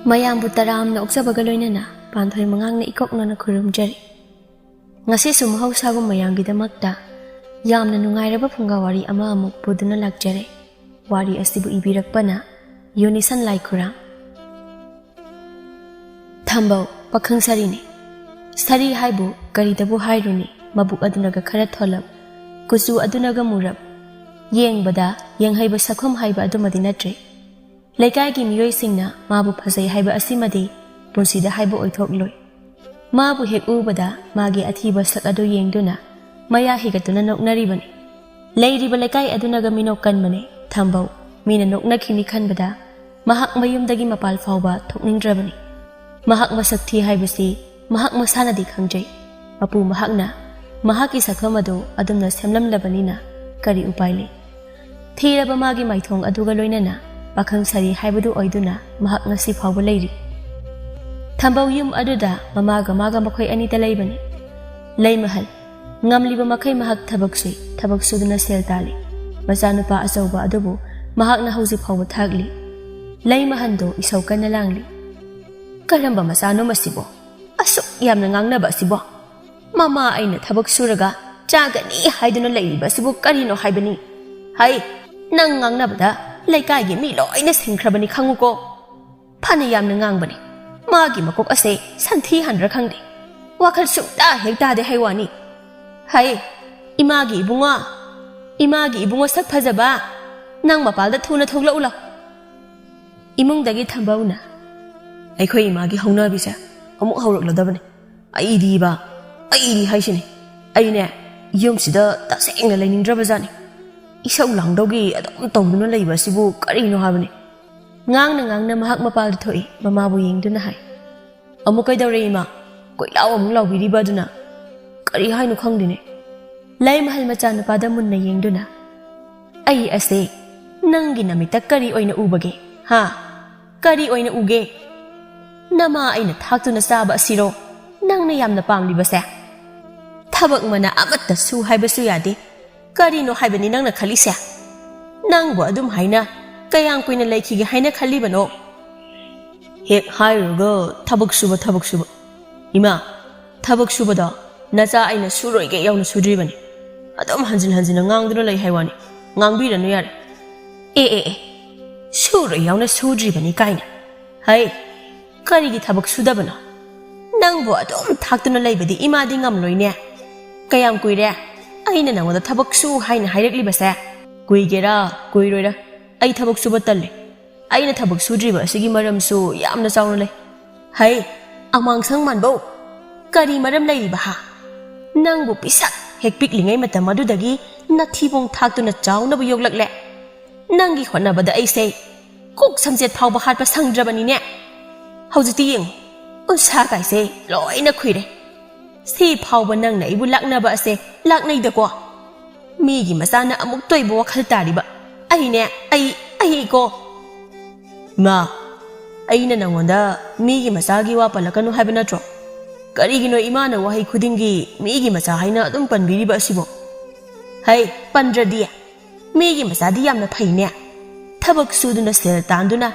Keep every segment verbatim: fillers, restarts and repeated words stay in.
ꯃꯌꯥꯝꯕꯨ ꯇꯔꯥꯝꯅ ꯑꯣꯛꯆꯕꯒ ꯂꯣꯏꯅꯅ ꯄꯥꯟꯊꯣꯏ ꯃꯉꯥꯡꯅ ꯏꯀꯣꯛꯅꯅ ꯈꯨꯔꯨꯝꯖꯔꯤ꯫ ꯉꯁꯤꯁꯨ ꯃꯍꯧꯁꯥꯒꯨꯝ ꯃꯌꯥꯝꯒꯤꯗꯃꯛꯇ ꯌꯥꯝꯅ ꯅꯨꯡꯉꯥꯏꯔꯕ ꯐꯨꯡꯒꯥ ꯋꯥꯔꯤ ꯑꯃ ꯑꯃꯨꯛ ꯄꯨꯗꯨꯅ ꯂꯥꯛꯆꯔꯦ꯫ ꯋꯥꯔꯤ ꯑꯁꯤꯕꯨ ꯏꯕꯤꯔꯛꯄꯅ ꯌꯨꯅꯤꯁꯟ ꯂꯥꯏꯈꯨꯔꯥꯝ꯫ ꯊꯝꯕꯧ ꯄꯥꯈꯪ ꯁꯥꯔꯤꯅꯤ꯫ ꯁꯥꯔꯤ ꯍꯥꯏꯕꯨ ꯀꯔꯤꯗꯕꯨ ꯍꯥꯏꯔꯨꯅꯤ, ꯃꯕꯨꯛ ꯑꯗꯨꯅꯒ ꯈꯔ ꯊꯣꯂꯞ, ꯀꯨꯆꯨ ꯑꯗꯨꯅꯒ ꯃꯨꯔꯞ, ꯌꯦꯡꯕꯗ ꯌꯦꯡꯍꯩꯕ ꯁꯛꯐꯝ ꯍꯥꯏꯕ ꯑꯗꯨꯃꯗꯤ ꯅꯠꯇ꯭ꯔꯦ꯫ ꯂꯩꯀꯥꯏꯒꯤ ꯃꯤꯑꯣꯏꯁꯤꯡꯅ ꯃꯥꯕꯨ ꯐꯖꯩ ꯍꯥꯏꯕ ꯑꯁꯤꯃꯗꯤ ꯄꯨꯟꯁꯤꯗ ꯍꯥꯏꯕ ꯑꯣꯏꯊꯣꯛꯂꯣꯏ꯫ ꯃꯥꯕꯨ ꯍꯦꯛ ꯎꯕꯗ ꯃꯥꯒꯤ ꯑꯊꯤꯕ ꯁꯛ ꯑꯗꯨ ꯌꯦꯡꯗꯨꯅ ꯃꯌꯥ ꯍꯤꯒꯠꯇꯨꯅ ꯅꯣꯛꯅꯔꯤꯕꯅꯤ꯫ ꯂꯩꯔꯤꯕ ꯂꯩꯀꯥꯏ ꯑꯗꯨꯅꯒ ꯃꯤꯅꯣꯛ ꯀꯟꯕꯅꯦ꯫ ꯊꯝꯕꯧ ꯃꯤꯅ ꯅꯣꯛꯅꯈꯤꯅꯤ ꯈꯟꯕꯗ ꯃꯍꯥꯛ ꯃꯌꯨꯝꯗꯒꯤ ꯃꯄꯥꯜ ꯐꯥꯎꯕ ꯊꯣꯛꯅꯤꯡꯗ꯭ꯔꯕꯅꯤ꯫ ꯃꯍꯥꯛ ꯃꯁꯛ ꯊꯤ ꯍꯥꯏꯕꯁꯤ ꯃꯍꯥꯛ ꯃꯁꯥꯅꯗꯤ ꯈꯪꯖꯩ꯫ ꯃꯄꯨ ꯃꯍꯥꯛꯅ ꯃꯍꯥꯛꯀꯤ ꯁꯛꯐꯝ ꯑꯗꯨ ꯑꯗꯨꯝꯅ ꯁꯦꯝꯂꯝꯂꯕꯅꯤꯅ ꯀꯔꯤ ꯎꯄꯥꯏ ꯂꯩ? ꯊꯤꯔꯕ ꯃꯥꯒꯤ ꯃꯥꯏꯊꯣꯡ ꯑꯗꯨꯒ ꯂꯣꯏꯅꯅ ꯄꯥꯈꯪ ꯁꯥꯔꯤ ꯍꯥꯏꯕꯗꯨ ꯑꯣꯏꯗꯨꯅ ꯃꯍꯥꯛ ꯉꯁꯤ ꯐꯥꯎꯕ ꯂꯩꯔꯤ꯫ ꯊꯝꯕꯧ ꯌꯨꯝ ꯑꯗꯨꯗ ꯃꯃꯥꯒ ꯃꯥꯒ ꯃꯈꯣꯏ ꯑꯅꯤꯇ ꯂꯩꯕꯅꯤ꯫ ꯂꯩꯃꯍꯜ ꯉꯝꯂꯤꯕ ꯃꯈꯩ ꯃꯍꯥꯛ ꯊꯕꯛ ꯁꯨꯏ, ꯊꯕꯛ ꯁꯨꯗꯨꯅ ꯁꯦꯜ ꯇꯥꯜꯂꯤ꯫ ꯃꯆꯥꯅꯨꯄꯥ ꯑꯆꯧꯕ ꯑꯗꯨꯕꯨ ꯃꯍꯥꯛꯅ ꯍꯧꯖꯤꯛ ꯐꯥꯎꯕ ꯊꯥꯛꯂꯤ꯫ ꯂꯩꯃꯍꯟꯗꯣ ꯏꯁꯧ ꯀꯟꯅ ꯂꯥꯡꯂꯤ꯫ "ꯀꯔꯝꯕ ꯃꯆꯥꯅꯣ ꯃꯁꯤꯕꯣ? ꯑꯁꯨꯛ ꯌꯥꯝꯅ ꯉꯥꯡꯅꯕ ꯑꯁꯤꯕꯣ? ꯃꯃꯥ ꯑꯩꯅ ꯊꯕꯛ ꯁꯨꯔꯒ ꯆꯥꯒꯅꯤ ꯍꯥꯏꯗꯨꯅ ꯂꯩꯔꯤꯕ ꯑꯁꯤꯕꯨ ꯀꯔꯤꯅꯣ ꯍꯥꯏꯕꯅꯤ? ꯍꯩ, ꯅꯪ ꯉꯥꯡꯅꯕꯗ ꯂꯩꯀꯥꯏꯒꯤ ꯃꯤ ꯂꯣꯏꯅ ꯁꯤꯡꯈ꯭ꯔꯕꯅꯤ ꯈꯪꯉꯨꯀꯣ꯫ ꯐꯅ ꯌꯥꯝꯅ ꯉꯥꯡꯕꯅꯤ꯫ ꯃꯥꯒꯤ ꯃꯀꯣꯛ ꯑꯁꯦ ꯁꯟꯊꯤ ꯍꯟꯗ꯭ꯔꯥ ꯈꯪꯗꯦ꯫ ꯋꯥꯈꯜ ꯁꯨꯡꯇꯥ ꯍꯦꯛ ꯇꯥꯗꯦ ꯍꯥꯏ ꯋꯥꯅꯤ꯫ ꯍꯩ, ꯏꯃꯥꯒꯤ ꯏꯕꯨꯡꯉꯣ, ꯏꯃꯥꯒꯤ ꯏꯕꯨꯡꯉꯣ ꯁꯛ ꯐꯖꯕ, ꯅꯪ ꯃꯄꯥꯜꯗ ꯊꯨꯅ ꯊꯣꯛꯂꯛꯎ ꯂꯥꯎ꯫" ꯏꯃꯨꯡꯗꯒꯤ ꯊꯝꯕꯧꯅ, "ꯑꯩꯈꯣꯏ ꯏꯃꯥꯒꯤ ꯍꯧꯅꯕꯤꯁꯦ ꯑꯃꯨꯛ ꯍꯧꯔꯛꯂꯗꯕꯅꯤ꯫ ꯑꯩꯗꯤꯕ, ꯑꯩꯗꯤ ꯍꯥꯏꯁꯤꯅꯤ꯫ ꯑꯩꯅꯦ, ꯌꯨꯝꯁꯤꯗ ꯇꯁꯦꯡꯅ ꯂꯩꯅꯤꯡꯗ꯭ꯔꯕꯖꯥꯠꯅꯤ꯫ ꯏꯁꯧ ꯂꯥꯡꯗꯧꯒꯤ ꯑꯗꯨꯝ ꯇꯧꯗꯨꯅ ꯂꯩꯕ ꯑꯁꯤꯕꯨ ꯀꯔꯤꯅꯣ ꯍꯥꯏꯕꯅꯤ?" ꯉꯥꯡꯅ ꯉꯥꯡꯅ ꯃꯍꯥꯛ ꯃꯄꯥꯜꯗ ꯊꯣꯛꯏ, ꯃꯃꯥꯕꯨ ꯌꯦꯡꯗꯨꯅ ꯍꯥꯏ, "ꯑꯃꯨꯛ ꯀꯩꯗꯧꯔꯦ ꯏꯃꯥ? ꯀꯣꯏꯂꯥꯎ ꯑꯃꯨꯛ ꯂꯥꯎꯕꯤꯔꯤꯕ ꯑꯗꯨꯅ? ꯀꯔꯤ ꯍꯥꯏꯅꯣ ꯈꯪꯗꯦꯅꯦ꯫" ꯂꯩꯃꯍꯜ ꯃꯆꯥꯅꯨꯄꯥꯗ ꯃꯨꯟꯅ ꯌꯦꯡꯗꯨꯅ, "ꯑꯩ ꯑꯁꯦ ꯅꯪꯒꯤ ꯅꯃꯤꯠꯇ ꯀꯔꯤ ꯑꯣꯏꯅ ꯎꯕꯒꯦ? ꯍꯥ? ꯀꯔꯤ ꯑꯣꯏꯅ ꯎꯒꯦ? ꯅꯃꯥ ꯑꯩꯅ ꯊꯥꯛꯇꯨꯅ ꯆꯥꯕ ꯑꯁꯤꯔꯣ ꯅꯪꯅ ꯌꯥꯝꯅ ꯄꯥꯝꯂꯤꯕꯁꯦ? ꯊꯕꯛ ꯃꯅꯥ ꯑꯃꯠꯇ ꯁꯨ ꯍꯥꯏꯕꯁꯨ ꯌꯥꯗꯦ꯫ ꯀꯔꯤꯅꯣ ꯍꯥꯏꯕꯅꯤ ꯅꯪꯅ ꯈꯜꯂꯤꯁꯦ? ꯅꯪꯕꯨ ꯑꯗꯨꯝ ꯍꯥꯏꯅ ꯀꯌꯥꯝ ꯀꯨꯏꯅ ꯂꯩꯈꯤꯒꯦ ꯍꯥꯏꯅ ꯈꯜꯂꯤꯕꯅꯣ?" ꯍꯦꯛ ꯍꯥꯏꯔꯨꯔꯒ ꯊꯕꯛ ꯁꯨꯕ, ꯊꯕꯛ ꯁꯨꯕ꯫ ꯏꯃꯥ, ꯊꯕꯛ ꯁꯨꯕꯗꯣ ꯅꯆꯥ ꯑꯩꯅ ꯁꯨꯔꯣꯏꯒꯦ ꯌꯥꯎꯅ ꯁꯨꯗ꯭ꯔꯤꯕꯅꯤ꯫ ꯑꯗꯨꯝ ꯍꯟꯖꯤꯟ ꯍꯟꯖꯤꯟꯅ ꯉꯥꯡꯗꯨꯅ ꯂꯩ ꯍꯥꯏ ꯋꯥꯅꯤ꯫ ꯉꯥꯡꯕꯤꯔꯅꯨ ꯌꯥꯔꯦ꯫ "ꯑꯦ, ꯑꯦ, ꯑꯦ, ꯁꯨꯔꯣꯏ ꯌꯥꯎꯅ ꯁꯨꯗ꯭ꯔꯤꯕꯅꯤ" ꯀꯥꯏꯅ꯫ ꯍꯩ, ꯀꯔꯤꯒꯤ ꯊꯕꯛ ꯁꯨꯗꯕꯅꯣ? ꯅꯪꯕꯨ ꯑꯗꯨꯝ ꯊꯥꯛꯇꯨꯅ ꯂꯩꯕꯗꯤ ꯏꯃꯥꯗꯤ ꯉꯝꯂꯣꯏꯅꯦ꯫ ꯀꯌꯥꯝ ꯀꯨꯏꯔꯦ ꯑꯩꯅ ꯅꯉꯣꯟꯗ ꯊꯕꯛ ꯁꯨ ꯍꯥꯏꯅ ꯍꯥꯏꯔꯛꯂꯤꯕꯁꯦ? ꯀꯨꯏꯒꯦꯔꯥ ꯀꯨꯏꯔꯣꯏꯔꯥ, ꯑꯩ ꯊꯕꯛ ꯁꯨꯕ ꯇꯜꯂꯦ꯫ ꯑꯩꯅ ꯊꯕꯛ ꯁꯨꯗ꯭ꯔꯤꯕ ꯑꯁꯤꯒꯤ ꯃꯔꯝꯁꯨ ꯌꯥꯝꯅ ꯆꯥꯎꯅ ꯂꯩ꯫ ꯍꯩ, ꯑꯃꯥꯡꯁꯪ ꯃꯥꯟꯕꯧ, ꯀꯔꯤ ꯃꯔꯝ ꯂꯩꯔꯤꯕ ꯍꯥ? ꯅꯪꯕꯨ ꯄꯤꯁꯛ ꯍꯦꯛ ꯄꯤꯛꯂꯤꯉꯩ ꯃꯇꯝ ꯑꯗꯨꯗꯒꯤ ꯅꯊꯤꯕꯣꯡ ꯊꯥꯛꯇꯨꯅ ꯆꯥꯎꯅꯕ ꯌꯣꯛꯂꯛꯂꯦ꯫ ꯅꯪꯒꯤ ꯍꯣꯠꯅꯕꯗ ꯑꯩꯁꯦ ꯀꯣꯛ ꯁꯝꯖꯦꯠ ꯐꯥꯎꯕ ꯍꯥꯠꯄ ꯁꯪꯗ꯭ꯔꯕꯅꯤꯅꯦ꯫ ꯍꯧꯖꯤꯛꯇꯤ ꯌꯦꯡꯉꯨ, ꯎꯟꯁꯥ ꯀꯥꯏꯁꯦ ꯂꯣꯏꯅ ꯈꯨꯏꯔꯦ꯫ ꯁꯤ ꯐꯥꯎꯕ ꯅꯪꯅ ꯑꯩꯕꯨ ꯂꯥꯛꯅꯕ ꯑꯁꯦ ꯂꯥꯛꯅꯩꯗꯀꯣ꯫ ꯃꯤꯒꯤ ꯃꯆꯥꯅ ꯑꯃꯨꯛ ꯇꯣꯏꯕ ꯋꯥꯈꯜ ꯇꯥꯔꯤꯕ꯫ ꯑꯩꯅꯦ, ꯑꯩ, ꯑꯩꯀꯣ꯫ ꯏꯃꯥ, ꯑꯩꯅ ꯅꯪꯉꯣꯟꯗ ꯃꯤꯒꯤ ꯃꯆꯥꯒꯤ ꯋꯥ ꯄꯜꯂꯛꯀꯅꯨ ꯍꯥꯏꯕ ꯅꯠꯇ꯭ꯔꯣ? ꯀꯔꯤꯒꯤꯅꯣ ꯏꯃꯥꯅ ꯋꯥꯍꯩ ꯈꯨꯗꯤꯡꯒꯤ ꯃꯤꯒꯤ ꯃꯆꯥ ꯍꯥꯏꯅ ꯑꯗꯨꯝ ꯄꯟꯕꯤꯔꯤꯕ ꯑꯁꯤꯕꯣ? ꯍꯩ, ꯄꯟꯗ꯭ꯔꯗꯤ? ꯃꯤꯒꯤ ꯃꯆꯥꯗꯤ ꯌꯥꯝꯅ ꯐꯩꯅꯦ꯫ ꯊꯕꯛ ꯁꯨꯗꯨꯅ ꯁꯦꯜ ꯇꯥꯟꯗꯨꯅ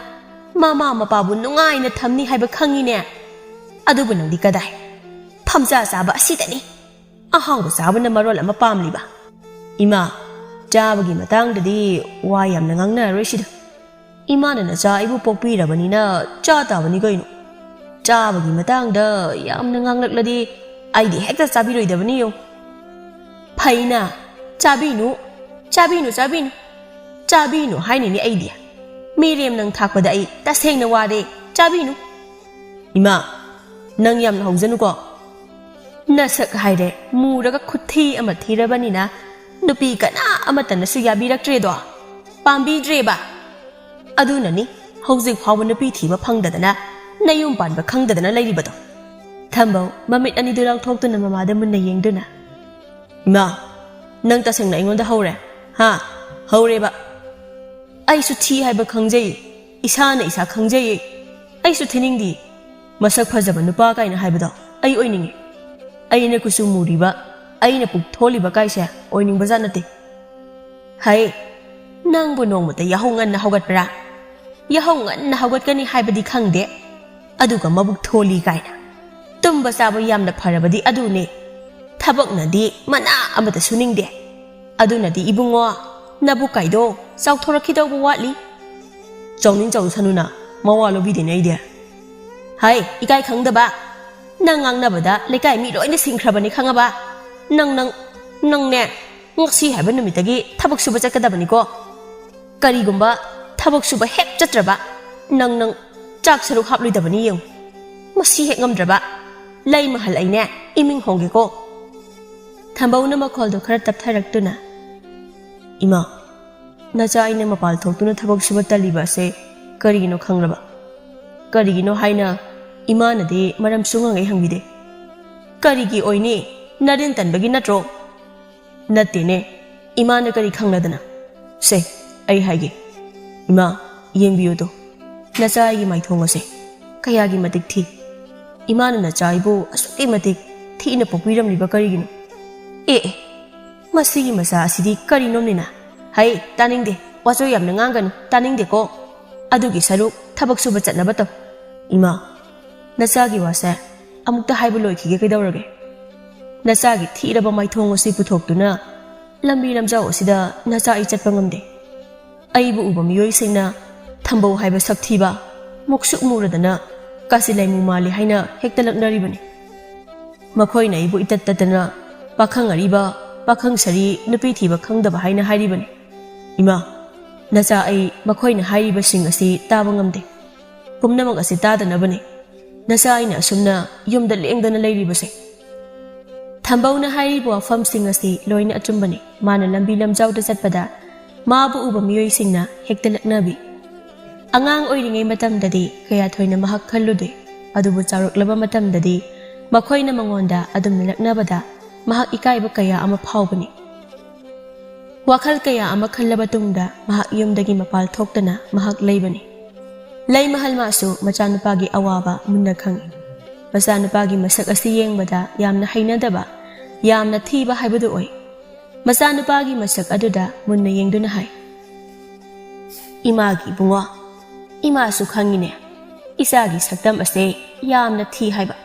ꯃꯃꯥ ꯃꯄꯥꯕꯨ ꯅꯨꯡꯉꯥꯏꯅ ꯊꯝꯅꯤ ꯍꯥꯏꯕ ꯈꯪꯉꯤꯅꯦ꯫ ꯑꯗꯨꯕꯨ ꯅꯪꯗꯤ ꯀꯗꯥꯏ? ꯐꯝꯖꯥ ꯆꯥꯕ ꯑꯁꯤꯗꯅꯤ꯫ ꯑꯍꯥꯎꯕ ꯆꯥꯕꯅ ꯃꯔꯣꯜ ꯑꯃ ꯄꯥꯝꯂꯤꯕ꯫ ꯏꯃꯥ, ꯆꯥꯕꯒꯤ ꯃꯇꯥꯡꯗꯗꯤ ꯋꯥ ꯌꯥꯝꯅ ꯉꯥꯡꯅꯔꯔꯣꯏꯁꯤꯗ꯫ ꯏꯃꯥꯅ ꯅꯆꯥ ꯑꯩꯕꯨ ꯄꯣꯛꯄꯤꯔꯕꯅꯤꯅ ꯆꯥ ꯇꯥꯕꯅꯤ ꯀꯩꯅꯣ꯫ ꯆꯥꯕꯒꯤ ꯃꯇꯥꯡꯗ ꯌꯥꯝꯅ ꯉꯥꯡꯂꯛꯂꯗꯤ ꯑꯩꯗꯤ ꯍꯦꯛꯇ ꯆꯥꯕꯤꯔꯣꯏꯗꯕꯅꯤ ꯌꯦꯡꯉꯨ꯫ ꯐꯩꯅ, ꯆꯥꯕꯤꯅꯨ, ꯆꯥꯕꯤꯅꯨ, ꯆꯥꯕꯤꯅꯨ꯫ ꯆꯥꯕꯤꯅꯨ ꯍꯥꯏꯅꯤꯅꯦ ꯑꯩꯗꯤ꯫ ꯃꯤꯔꯦꯝ ꯅꯪ ꯊꯥꯛꯄꯗ ꯑꯩ ꯇꯁꯦꯡꯅ ꯋꯥꯔꯦ꯫ ꯆꯥꯕꯤꯅꯨ꯫ ꯏꯃꯥ, ꯅꯪ ꯌꯥꯝꯅ ꯍꯧꯖꯅꯨꯀꯣ꯫ ꯅꯁꯛ ꯍꯥꯏꯔꯦ ꯃꯨꯔꯒ ꯈꯨꯠꯊꯤ ꯑꯃ ꯊꯤꯔꯕꯅꯤꯅ ꯅꯨꯄꯤ ꯀꯅꯥ ꯑꯃꯠꯇꯅꯁꯨ ꯌꯥꯕꯤꯔꯛꯇ꯭ꯔꯦꯗꯣ, ꯄꯥꯝꯕꯤꯗ꯭ꯔꯦꯕ꯫ ꯑꯗꯨꯅꯅꯤ ꯍꯧꯖꯤꯛ ꯐꯥꯎꯕ ꯅꯨꯄꯤ ꯊꯤꯕ ꯐꯪꯗꯗꯅ, ꯅꯌꯨꯝ ꯄꯥꯟꯕ ꯈꯪꯗꯗꯅ ꯂꯩꯔꯤꯕꯗꯣ꯫ ꯊꯝꯕꯧ ꯃꯃꯤꯠ ꯑꯅꯤꯗꯨ ꯂꯥꯎꯊꯣꯛꯇꯨꯅ ꯃꯃꯥꯗ ꯃꯨꯟꯅ ꯌꯦꯡꯗꯨꯅ, "ꯏꯃꯥ, ꯅꯪ ꯇꯁꯦꯡꯅ ꯑꯩꯉꯣꯟꯗ ꯍꯧꯔꯦ, ꯍꯥ? ꯍꯧꯔꯦꯕ꯫ ꯑꯩꯁꯨ ꯊꯤ ꯍꯥꯏꯕ ꯈꯪꯖꯩ, ꯏꯁꯥꯅ ꯏꯁꯥ ꯈꯪꯖꯩꯌꯦ꯫ ꯑꯩꯁꯨ ꯊꯤꯅꯤꯡꯗꯤ꯫ ꯃꯁꯛ ꯐꯖꯕ ꯅꯨꯄꯥ ꯀꯥꯏꯅ ꯍꯥꯏꯕꯗꯣ ꯑꯩ ꯑꯣꯏꯅꯤꯡꯉꯤ꯫ ꯑꯩꯅ ꯀꯨꯆꯨ ꯃꯨꯔꯤꯕ, ꯑꯩꯅ ꯄꯨꯛ ꯊꯣꯜꯂꯤꯕ ꯀꯥꯏꯁꯦ ꯑꯣꯏꯅꯤꯡꯕꯖꯥꯠ ꯅꯠꯇꯦ꯫" ꯍꯩ, ꯅꯪꯕꯨ ꯅꯣꯡꯃꯇ ꯌꯥꯍꯧ ꯉꯟꯅ ꯍꯧꯒꯠꯄ꯭ꯔꯥ? ꯌꯥꯍꯧ ꯉꯟꯅ ꯍꯧꯒꯠꯀꯅꯤ ꯍꯥꯏꯕꯗꯤ ꯈꯪꯗꯦ꯫ ꯑꯗꯨꯒ ꯃꯕꯨꯛ ꯊꯣꯜꯂꯤ ꯀꯥꯏꯅ꯫ ꯇꯨꯝꯕ ꯆꯥꯕ ꯌꯥꯝꯅ ꯐꯔꯕꯗꯤ ꯑꯗꯨꯅꯦ꯫ ꯊꯕꯛꯅꯗꯤ ꯃꯅꯥ ꯑꯃꯇ ꯁꯨꯅꯤꯡꯗꯦ꯫ ꯑꯗꯨꯅꯗꯤ ꯏꯕꯨꯡꯉꯣ, ꯅꯕꯨꯛ ꯀꯥꯏꯗꯣ ꯆꯥꯎꯊꯣꯔꯛꯈꯤꯗꯧꯕ ꯋꯥꯠꯂꯤ꯫ ꯆꯥꯎꯅꯤꯡ ꯆꯥꯎꯁꯅꯨꯅ, ꯃꯋꯥ ꯂꯧꯕꯤꯗꯦꯅꯦ ꯑꯩꯗꯤ꯫ ꯍꯥꯏ, ꯏꯀꯥꯏ ꯈꯪꯗꯕ꯫ ꯅꯪ ꯉꯥꯡꯅꯕꯗ ꯂꯩꯀꯥꯏ ꯃꯤ ꯂꯣꯏꯅ ꯁꯤꯡꯈ꯭ꯔꯕꯅꯤ ꯈꯪꯉꯕ? ꯅꯪ, ꯅꯪ, ꯅꯪꯅꯦ, ꯉꯁꯤ ꯍꯥꯏꯕ ꯅꯨꯃꯤꯠꯇꯒꯤ ꯊꯕꯛ ꯁꯨꯕ ꯆꯠꯀꯗꯕꯅꯤꯀꯣ꯫ ꯀꯔꯤꯒꯨꯝꯕ ꯊꯕꯛ ꯁꯨꯕ ꯍꯦꯛ ꯆꯠꯇ꯭ꯔꯕ, ꯅꯪ, ꯅꯪ ꯆꯥꯛ ꯁꯔꯨꯛ ꯍꯥꯞꯂꯣꯏꯗꯕꯅꯤ ꯌꯦꯡꯉꯨ꯫ ꯃꯁꯤ ꯍꯦꯛ ꯉꯝꯗ꯭ꯔꯕ, ꯂꯩ ꯃꯍꯜ ꯑꯩꯅꯦ ꯏꯃꯤꯡ ꯍꯣꯡꯒꯦꯀꯣ꯫ ꯊꯝꯕꯧꯅ ꯃꯈꯣꯜꯗꯣ ꯈꯔ ꯇꯞꯊꯔꯛꯇꯨꯅ, "ꯏꯃꯥ, ꯅꯆꯥ ꯑꯩꯅ ꯃꯄꯥꯜ ꯊꯣꯛꯇꯨꯅ ꯊꯕꯛ ꯁꯨꯕ ꯇꯜꯂꯤꯕ ꯑꯁꯦ ꯀꯔꯤꯒꯤꯅꯣ ꯈꯪꯂꯕ? ꯀꯔꯤꯒꯤꯅꯣ ꯍꯥꯏꯅ ꯏꯃꯥꯅꯗꯤ ꯃꯔꯝ ꯁꯨꯡꯍꯪ ꯍꯦꯛ ꯍꯪꯕꯤꯗꯦ꯫ ꯀꯔꯤꯒꯤ ꯑꯣꯏꯅꯤ? ꯅꯔꯤꯟ ꯇꯟꯕꯒꯤ ꯅꯠꯇ꯭ꯔꯣ?" "ꯅꯠꯇꯦꯅꯦ, ꯏꯃꯥꯅ ꯀꯔꯤ ꯈꯪꯂꯗꯅ? ꯁꯦ, ꯑꯩ ꯍꯥꯏꯒꯦ꯫ ꯏꯃꯥ, ꯌꯦꯡꯕꯤꯌꯨꯗꯣ, ꯅꯆꯥ ꯑꯩꯒꯤ ꯃꯥꯏꯊꯣꯡ ꯑꯁꯦ ꯀꯌꯥꯒꯤ ꯃꯇꯤꯛ ꯊꯤ꯫ ꯏꯃꯥꯅ ꯅꯆꯥ ꯑꯩꯕꯨ ꯑꯁꯨꯛꯀꯤ ꯃꯇꯤꯛ ꯊꯤꯅ ꯄꯣꯛꯄꯤꯔꯝꯂꯤꯕ ꯀꯔꯤꯒꯤꯅꯣ? ꯑꯦ, ꯑꯦ, ꯃꯁꯤꯒꯤ ꯃꯆꯥ ꯑꯁꯤꯗꯤ ꯀꯔꯤꯅꯣꯝꯅꯤꯅ? ꯍꯩ, ꯇꯥꯅꯤꯡꯗꯦ, ꯋꯥꯆꯣꯏ ꯌꯥꯝꯅ ꯉꯥꯡꯒꯅꯨ, ꯇꯥꯅꯤꯡꯗꯦꯀꯣ꯫ ꯑꯗꯨꯒꯤ ꯁꯔꯨꯛ ꯊꯕꯛ ꯁꯨꯕ ꯆꯠꯅꯕ ꯇꯧ꯫ ꯏꯃꯥ, ꯅꯆꯥꯒꯤ ꯋꯥꯁꯦ ꯑꯃꯨꯛꯇ ꯍꯥꯏꯕ ꯂꯣꯏꯈꯤꯒꯦ, ꯀꯩꯗꯧꯔꯒꯦ? ꯅꯆꯥꯒꯤ ꯊꯤꯔꯕ ꯃꯥꯏꯊꯣꯡ ꯑꯁꯤ ꯄꯨꯊꯣꯛꯇꯨꯅ ꯂꯝꯕꯤ ꯂꯝꯖꯥꯎ ꯑꯁꯤꯗ ꯅꯆꯥ ꯑꯩ ꯆꯠꯄ ꯉꯝꯗꯦ꯫ ꯑꯩꯕꯨ ꯎꯕ ꯃꯤꯑꯣꯏꯁꯤꯡꯅ ꯊꯝꯕꯧ ꯍꯥꯏꯕ ꯁꯛꯊꯤꯕ, ꯃꯨꯛꯁꯨꯛ ꯃꯨꯔꯗꯅ ꯀꯥꯆꯤꯟ ꯂꯩꯃꯨ ꯃꯥꯜꯂꯤ ꯍꯥꯏꯅ ꯍꯦꯛꯇ ꯂꯛꯅꯔꯤꯕꯅꯤ꯫ ꯃꯈꯣꯏꯅ ꯑꯩꯕꯨ ꯏꯇꯠ ꯇꯠꯇꯅ ꯄꯥꯈꯪ ꯑꯔꯤꯕ, ꯄꯥꯈꯪ ꯁꯥꯔꯤ, ꯅꯨꯄꯤ ꯊꯤꯕ ꯈꯪꯗꯕ ꯍꯥꯏꯅ ꯍꯥꯏꯔꯤꯕꯅꯤ꯫ ꯏꯃꯥ, ꯅꯆꯥ ꯑꯩ ꯃꯈꯣꯏꯅ ꯍꯥꯏꯔꯤꯕꯁꯤꯡ ꯑꯁꯤ ꯇꯥꯕ ꯉꯝꯗꯦ꯫ ꯄꯨꯝꯅꯃꯛ ꯑꯁꯤ ꯇꯥꯗꯅꯕꯅꯤ ꯅꯆꯥ ꯑꯩꯅ ꯑꯁꯨꯝꯅ ꯌꯨꯝꯗ ꯂꯦꯡꯗꯅ ꯂꯩꯔꯤꯕꯁꯦ꯫" ꯊꯝꯕꯧꯅ ꯍꯥꯏꯔꯤꯕ ꯋꯥꯐꯝꯁꯤꯡ ꯑꯁꯤ ꯂꯣꯏꯅ ꯑꯆꯨꯝꯕꯅꯤ꯫ ꯃꯥꯅ ꯂꯝꯕꯤ ꯂꯝꯖꯥꯎꯗ ꯆꯠꯄꯗ ꯃꯥꯕꯨ ꯎꯕ ꯃꯤꯑꯣꯏꯁꯤꯡꯅ ꯍꯦꯛꯇ ꯂꯛꯅꯕꯤ꯫ ꯑꯉꯥꯡ ꯑꯣꯏꯔꯤꯉꯩ ꯃꯇꯝꯗꯗꯤ ꯀꯌꯥ ꯊꯣꯏꯅ ꯃꯍꯥꯛ ꯈꯜꯂꯨꯗꯦ꯫ ꯑꯗꯨꯕꯨ ꯆꯥꯎꯔꯛꯂꯕ ꯃꯇꯝꯗꯗꯤ ꯃꯈꯣꯏꯅ ꯃꯉꯣꯟꯗ ꯑꯗꯨꯝꯅ ꯂꯛꯅꯕꯗ ꯃꯍꯥꯛ ꯏꯀꯥꯏꯕ ꯀꯌꯥ ꯑꯃ ꯐꯥꯎꯕꯅꯤ꯫ ꯋꯥꯈꯜ ꯀꯌꯥ ꯑꯃ ꯈꯜꯂꯕ ꯇꯨꯡꯗ ꯃꯍꯥꯛ ꯌꯨꯝꯗꯒꯤ ꯃꯄꯥꯜ ꯊꯣꯛꯇꯅ ꯃꯍꯥꯛ ꯂꯩꯕꯅꯤ꯫ ꯂꯩꯃꯍꯜ ꯃꯥꯁꯨ ꯃꯆꯥꯅꯨꯄꯥꯒꯤ ꯑꯋꯥꯕ ꯃꯨꯟꯅ ꯈꯪꯏ꯫ ꯃꯆꯥꯅꯨꯄꯥꯒꯤ ꯃꯁꯛ ꯑꯁꯤ ꯌꯦꯡꯕꯗ ꯌꯥꯝꯅ ꯍꯩꯅꯗꯕ, ꯌꯥꯝꯅ ꯊꯤꯕ ꯍꯥꯏꯕꯗꯨ ꯑꯣꯏ꯫ ꯃꯆꯥꯅꯨꯄꯥꯒꯤ ꯃꯁꯛ ꯑꯗꯨꯗ ꯃꯨꯟꯅ ꯌꯦꯡꯗꯨꯅ ꯍꯥꯏ, "ꯏꯃꯥꯒꯤ ꯏꯕꯨꯡꯉꯣ, ꯏꯃꯥꯁꯨ ꯈꯪꯏꯅꯦ, ꯏꯆꯥꯒꯤ ꯁꯛꯇꯝ ꯑꯁꯦ ꯌꯥꯝꯅ ꯊꯤ ꯍꯥꯏꯕ꯫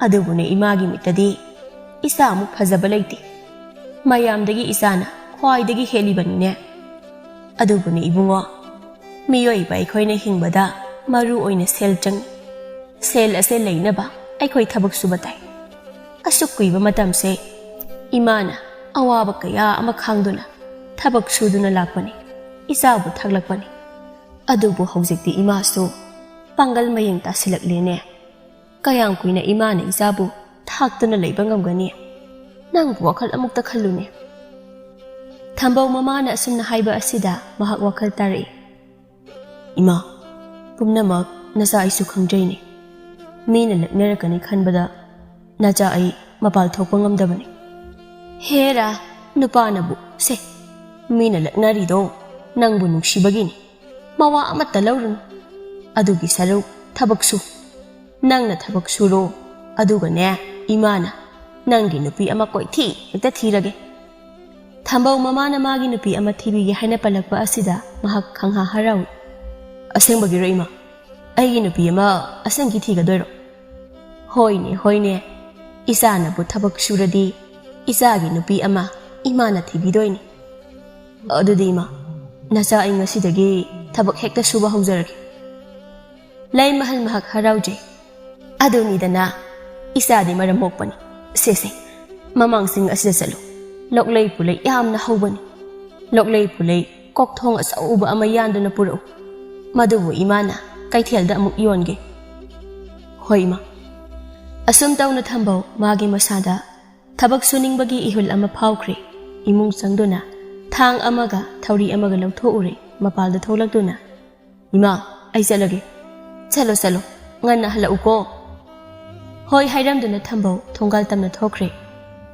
ꯑꯗꯨꯕꯨꯅꯦ, ꯏꯃꯥꯒꯤ ꯃꯤꯠꯇꯗꯤ ꯏꯆꯥꯃꯨꯛ ꯐꯖꯕ ꯂꯩꯇꯦ꯫ ꯃꯌꯥꯝꯗꯒꯤ ꯏꯆꯥꯅ ꯈ꯭ꯋꯥꯏꯗꯒꯤ ꯍꯦꯜꯂꯤꯕꯅꯤꯅꯦ꯫ ꯑꯗꯨꯕꯨꯅꯦ ꯏꯕꯨꯡꯉꯣ, ꯃꯤꯑꯣꯏꯕ ꯑꯩꯈꯣꯏꯅ ꯍꯤꯡꯕꯗ ꯃꯔꯨ ꯑꯣꯏꯅ ꯁꯦꯜ ꯆꯪꯏ꯫ ꯁꯦꯜ ꯑꯁꯦ ꯂꯩꯅꯕ ꯑꯩꯈꯣꯏ ꯊꯕꯛ ꯁꯨꯕ ꯇꯥꯏ꯫ ꯑꯁꯨꯛ ꯀꯨꯏꯕ ꯃꯇꯝꯁꯦ ꯏꯃꯥꯅ ꯑꯋꯥꯕ ꯀꯌꯥ ꯑꯃ ꯈꯥꯡꯗꯨꯅ ꯊꯕꯛ ꯁꯨꯗꯨꯅ ꯂꯥꯛꯄꯅꯤ, ꯏꯆꯥꯕꯨ ꯊꯥꯛꯂꯛꯄꯅꯤ꯫ ꯑꯗꯨꯕꯨ ꯍꯧꯖꯤꯛꯇꯤ ꯏꯃꯥꯁꯨ ꯄꯥꯡꯒꯜ ꯃꯌꯦꯡ ꯇꯥꯁꯤꯜꯂꯛꯂꯦꯅꯦ꯫ ꯀꯌꯥꯝ ꯀꯨꯏꯅ ꯏꯃꯥꯅ ꯏꯆꯥꯕꯨ ꯊꯥꯛꯇꯨꯅ ꯂꯩꯕ ꯉꯝꯒꯅꯤ? ꯅꯪꯕꯨ ꯋꯥꯈꯜ ꯑꯃꯨꯛꯇ ꯈꯜꯂꯨꯅꯦ꯫ ꯊꯝꯕꯧ ꯃꯃꯥꯅ ꯑꯁꯨꯝꯅ ꯍꯥꯏꯕ ꯑꯁꯤꯗ ꯃꯍꯥꯛ ꯋꯥꯈꯜ ꯇꯥꯔꯛꯏ꯫ "ꯏꯃꯥ, ꯄꯨꯝꯅꯃꯛ ꯅꯆꯥ ꯑꯩꯁꯨ ꯈꯪꯖꯩꯅꯦ꯫ ꯃꯤꯅ ꯂꯛꯅꯔꯛꯀꯅꯤ ꯈꯟꯕꯗ ꯅꯆꯥ ꯑꯩ ꯃꯄꯥꯜ ꯊꯣꯛꯄ ꯉꯝꯗꯕꯅꯤ꯫" "ꯍꯦꯔꯥ, ꯅꯨꯄꯥꯅꯕꯨ, ꯁꯦ, ꯃꯤꯅ ꯂꯛꯅꯔꯤꯗꯣ ꯅꯪꯕꯨ ꯅꯨꯡꯁꯤꯕꯒꯤꯅꯤ꯫ ꯃꯋꯥ ꯑꯃꯠꯇ ꯂꯧꯔꯨꯅꯨ꯫ ꯑꯗꯨꯒꯤ ꯁꯔꯨꯛ ꯊꯕꯛ ꯁꯨ꯫ ꯅꯪꯅ ꯊꯕꯛ ꯁꯨꯔꯣ, ꯑꯗꯨꯒꯅꯦ, ꯏꯃꯥꯅ ꯅꯪꯒꯤ ꯅꯨꯄꯤ ꯑꯃ ꯀꯣꯏꯊꯤ ꯍꯦꯛꯇ ꯊꯤꯔꯒꯦ꯫" ꯊꯝꯕꯧ ꯃꯃꯥꯅ ꯃꯥꯒꯤ ꯅꯨꯄꯤ ꯑꯃ ꯊꯤꯕꯤꯒꯦ ꯍꯥꯏꯅ ꯄꯜꯂꯛꯄ ꯑꯁꯤꯗ ꯃꯍꯥꯛ ꯈꯪꯍꯥ ꯍꯔꯥꯎꯏ꯫ "ꯑꯁꯦꯡꯕꯒꯤꯔꯣ ꯏꯃꯥ? ꯑꯩꯒꯤ ꯅꯨꯄꯤ ꯑꯃ ꯑꯁꯦꯡꯀꯤ ꯊꯤꯒꯗꯣꯏꯔꯣ?" "ꯍꯣꯏꯅꯦ, ꯍꯣꯏꯅꯦ, ꯏꯆꯥꯅꯕꯨ ꯊꯕꯛ ꯁꯨꯔꯗꯤ ꯏꯆꯥꯒꯤ ꯅꯨꯄꯤ ꯑꯃ ꯏꯃꯥꯅ ꯊꯤꯕꯤꯗꯣꯏꯅꯤ꯫" "ꯑꯗꯨꯗꯤ ꯏꯃꯥ, ꯅꯆꯥ ꯑꯩ ꯉꯁꯤꯗꯒꯤ ꯊꯕꯛ ꯍꯦꯛꯇ ꯁꯨꯕ ꯍꯧꯖꯔꯒꯦ꯫" ꯂꯩꯃꯍꯜ ꯃꯍꯥꯛ ꯍꯔꯥꯎꯖꯩ꯫ "ꯑꯗꯨꯅꯤꯗꯅ, ꯏꯆꯥꯗꯤ ꯃꯔꯝ ꯃꯣꯛꯄꯅꯤ꯫ ꯁꯦ, ꯁꯦ, ꯃꯃꯥꯡꯁꯤꯡ ꯑꯁꯤꯗ ꯆꯠꯂꯨ꯫ ꯂꯣꯛꯂꯩ ꯄꯨꯂꯩ ꯌꯥꯝꯅ ꯍꯧꯕꯅꯤ꯫ ꯂꯣꯛꯂꯩ ꯄꯨꯂꯩ ꯀꯣꯛꯊꯣꯡ ꯑꯆꯧꯕ ꯑꯃ ꯌꯥꯟꯗꯨꯅ ꯄꯨꯔꯛꯎ꯫ ꯃꯗꯨꯕꯨ ꯏꯃꯥꯅ ꯀꯩꯊꯦꯜꯗ ꯑꯃꯨꯛ ꯌꯣꯟꯒꯦ꯫" "ꯍꯣꯏ, ꯏꯃꯥ꯫" ꯑꯁꯨꯝ ꯇꯧꯅ ꯊꯝꯕꯧ ꯃꯥꯒꯤ ꯃꯁꯥꯗ ꯊꯕꯛ ꯁꯨꯅꯤꯡꯕꯒꯤ ꯏꯍꯨꯜ ꯑꯃ ꯐꯥꯎꯈ꯭ꯔꯦ꯫ ꯏꯃꯨꯡ ꯆꯪꯗꯨꯅ ꯊꯥꯡ ꯑꯃꯒ ꯊꯧꯔꯤ ꯑꯃꯒ ꯂꯧꯊꯣꯛꯎꯔꯦ꯫ ꯃꯄꯥꯜꯗ ꯊꯣꯛꯂꯛꯇꯨꯅ, "ꯏꯃꯥ, ꯑꯩ ꯆꯠꯂꯒꯦ꯫" "ꯆꯠꯂꯣ, ꯆꯠꯂꯣ, ꯉꯟꯅ ꯍꯜꯂꯛꯎꯀꯣ꯫" "ꯍꯣꯏ" ꯍꯥꯏꯔꯝꯗꯨꯅ ꯊꯝꯕꯧ ꯊꯣꯡꯒꯥꯜ ꯇꯝꯅ ꯊꯣꯛꯈ꯭ꯔꯦ꯫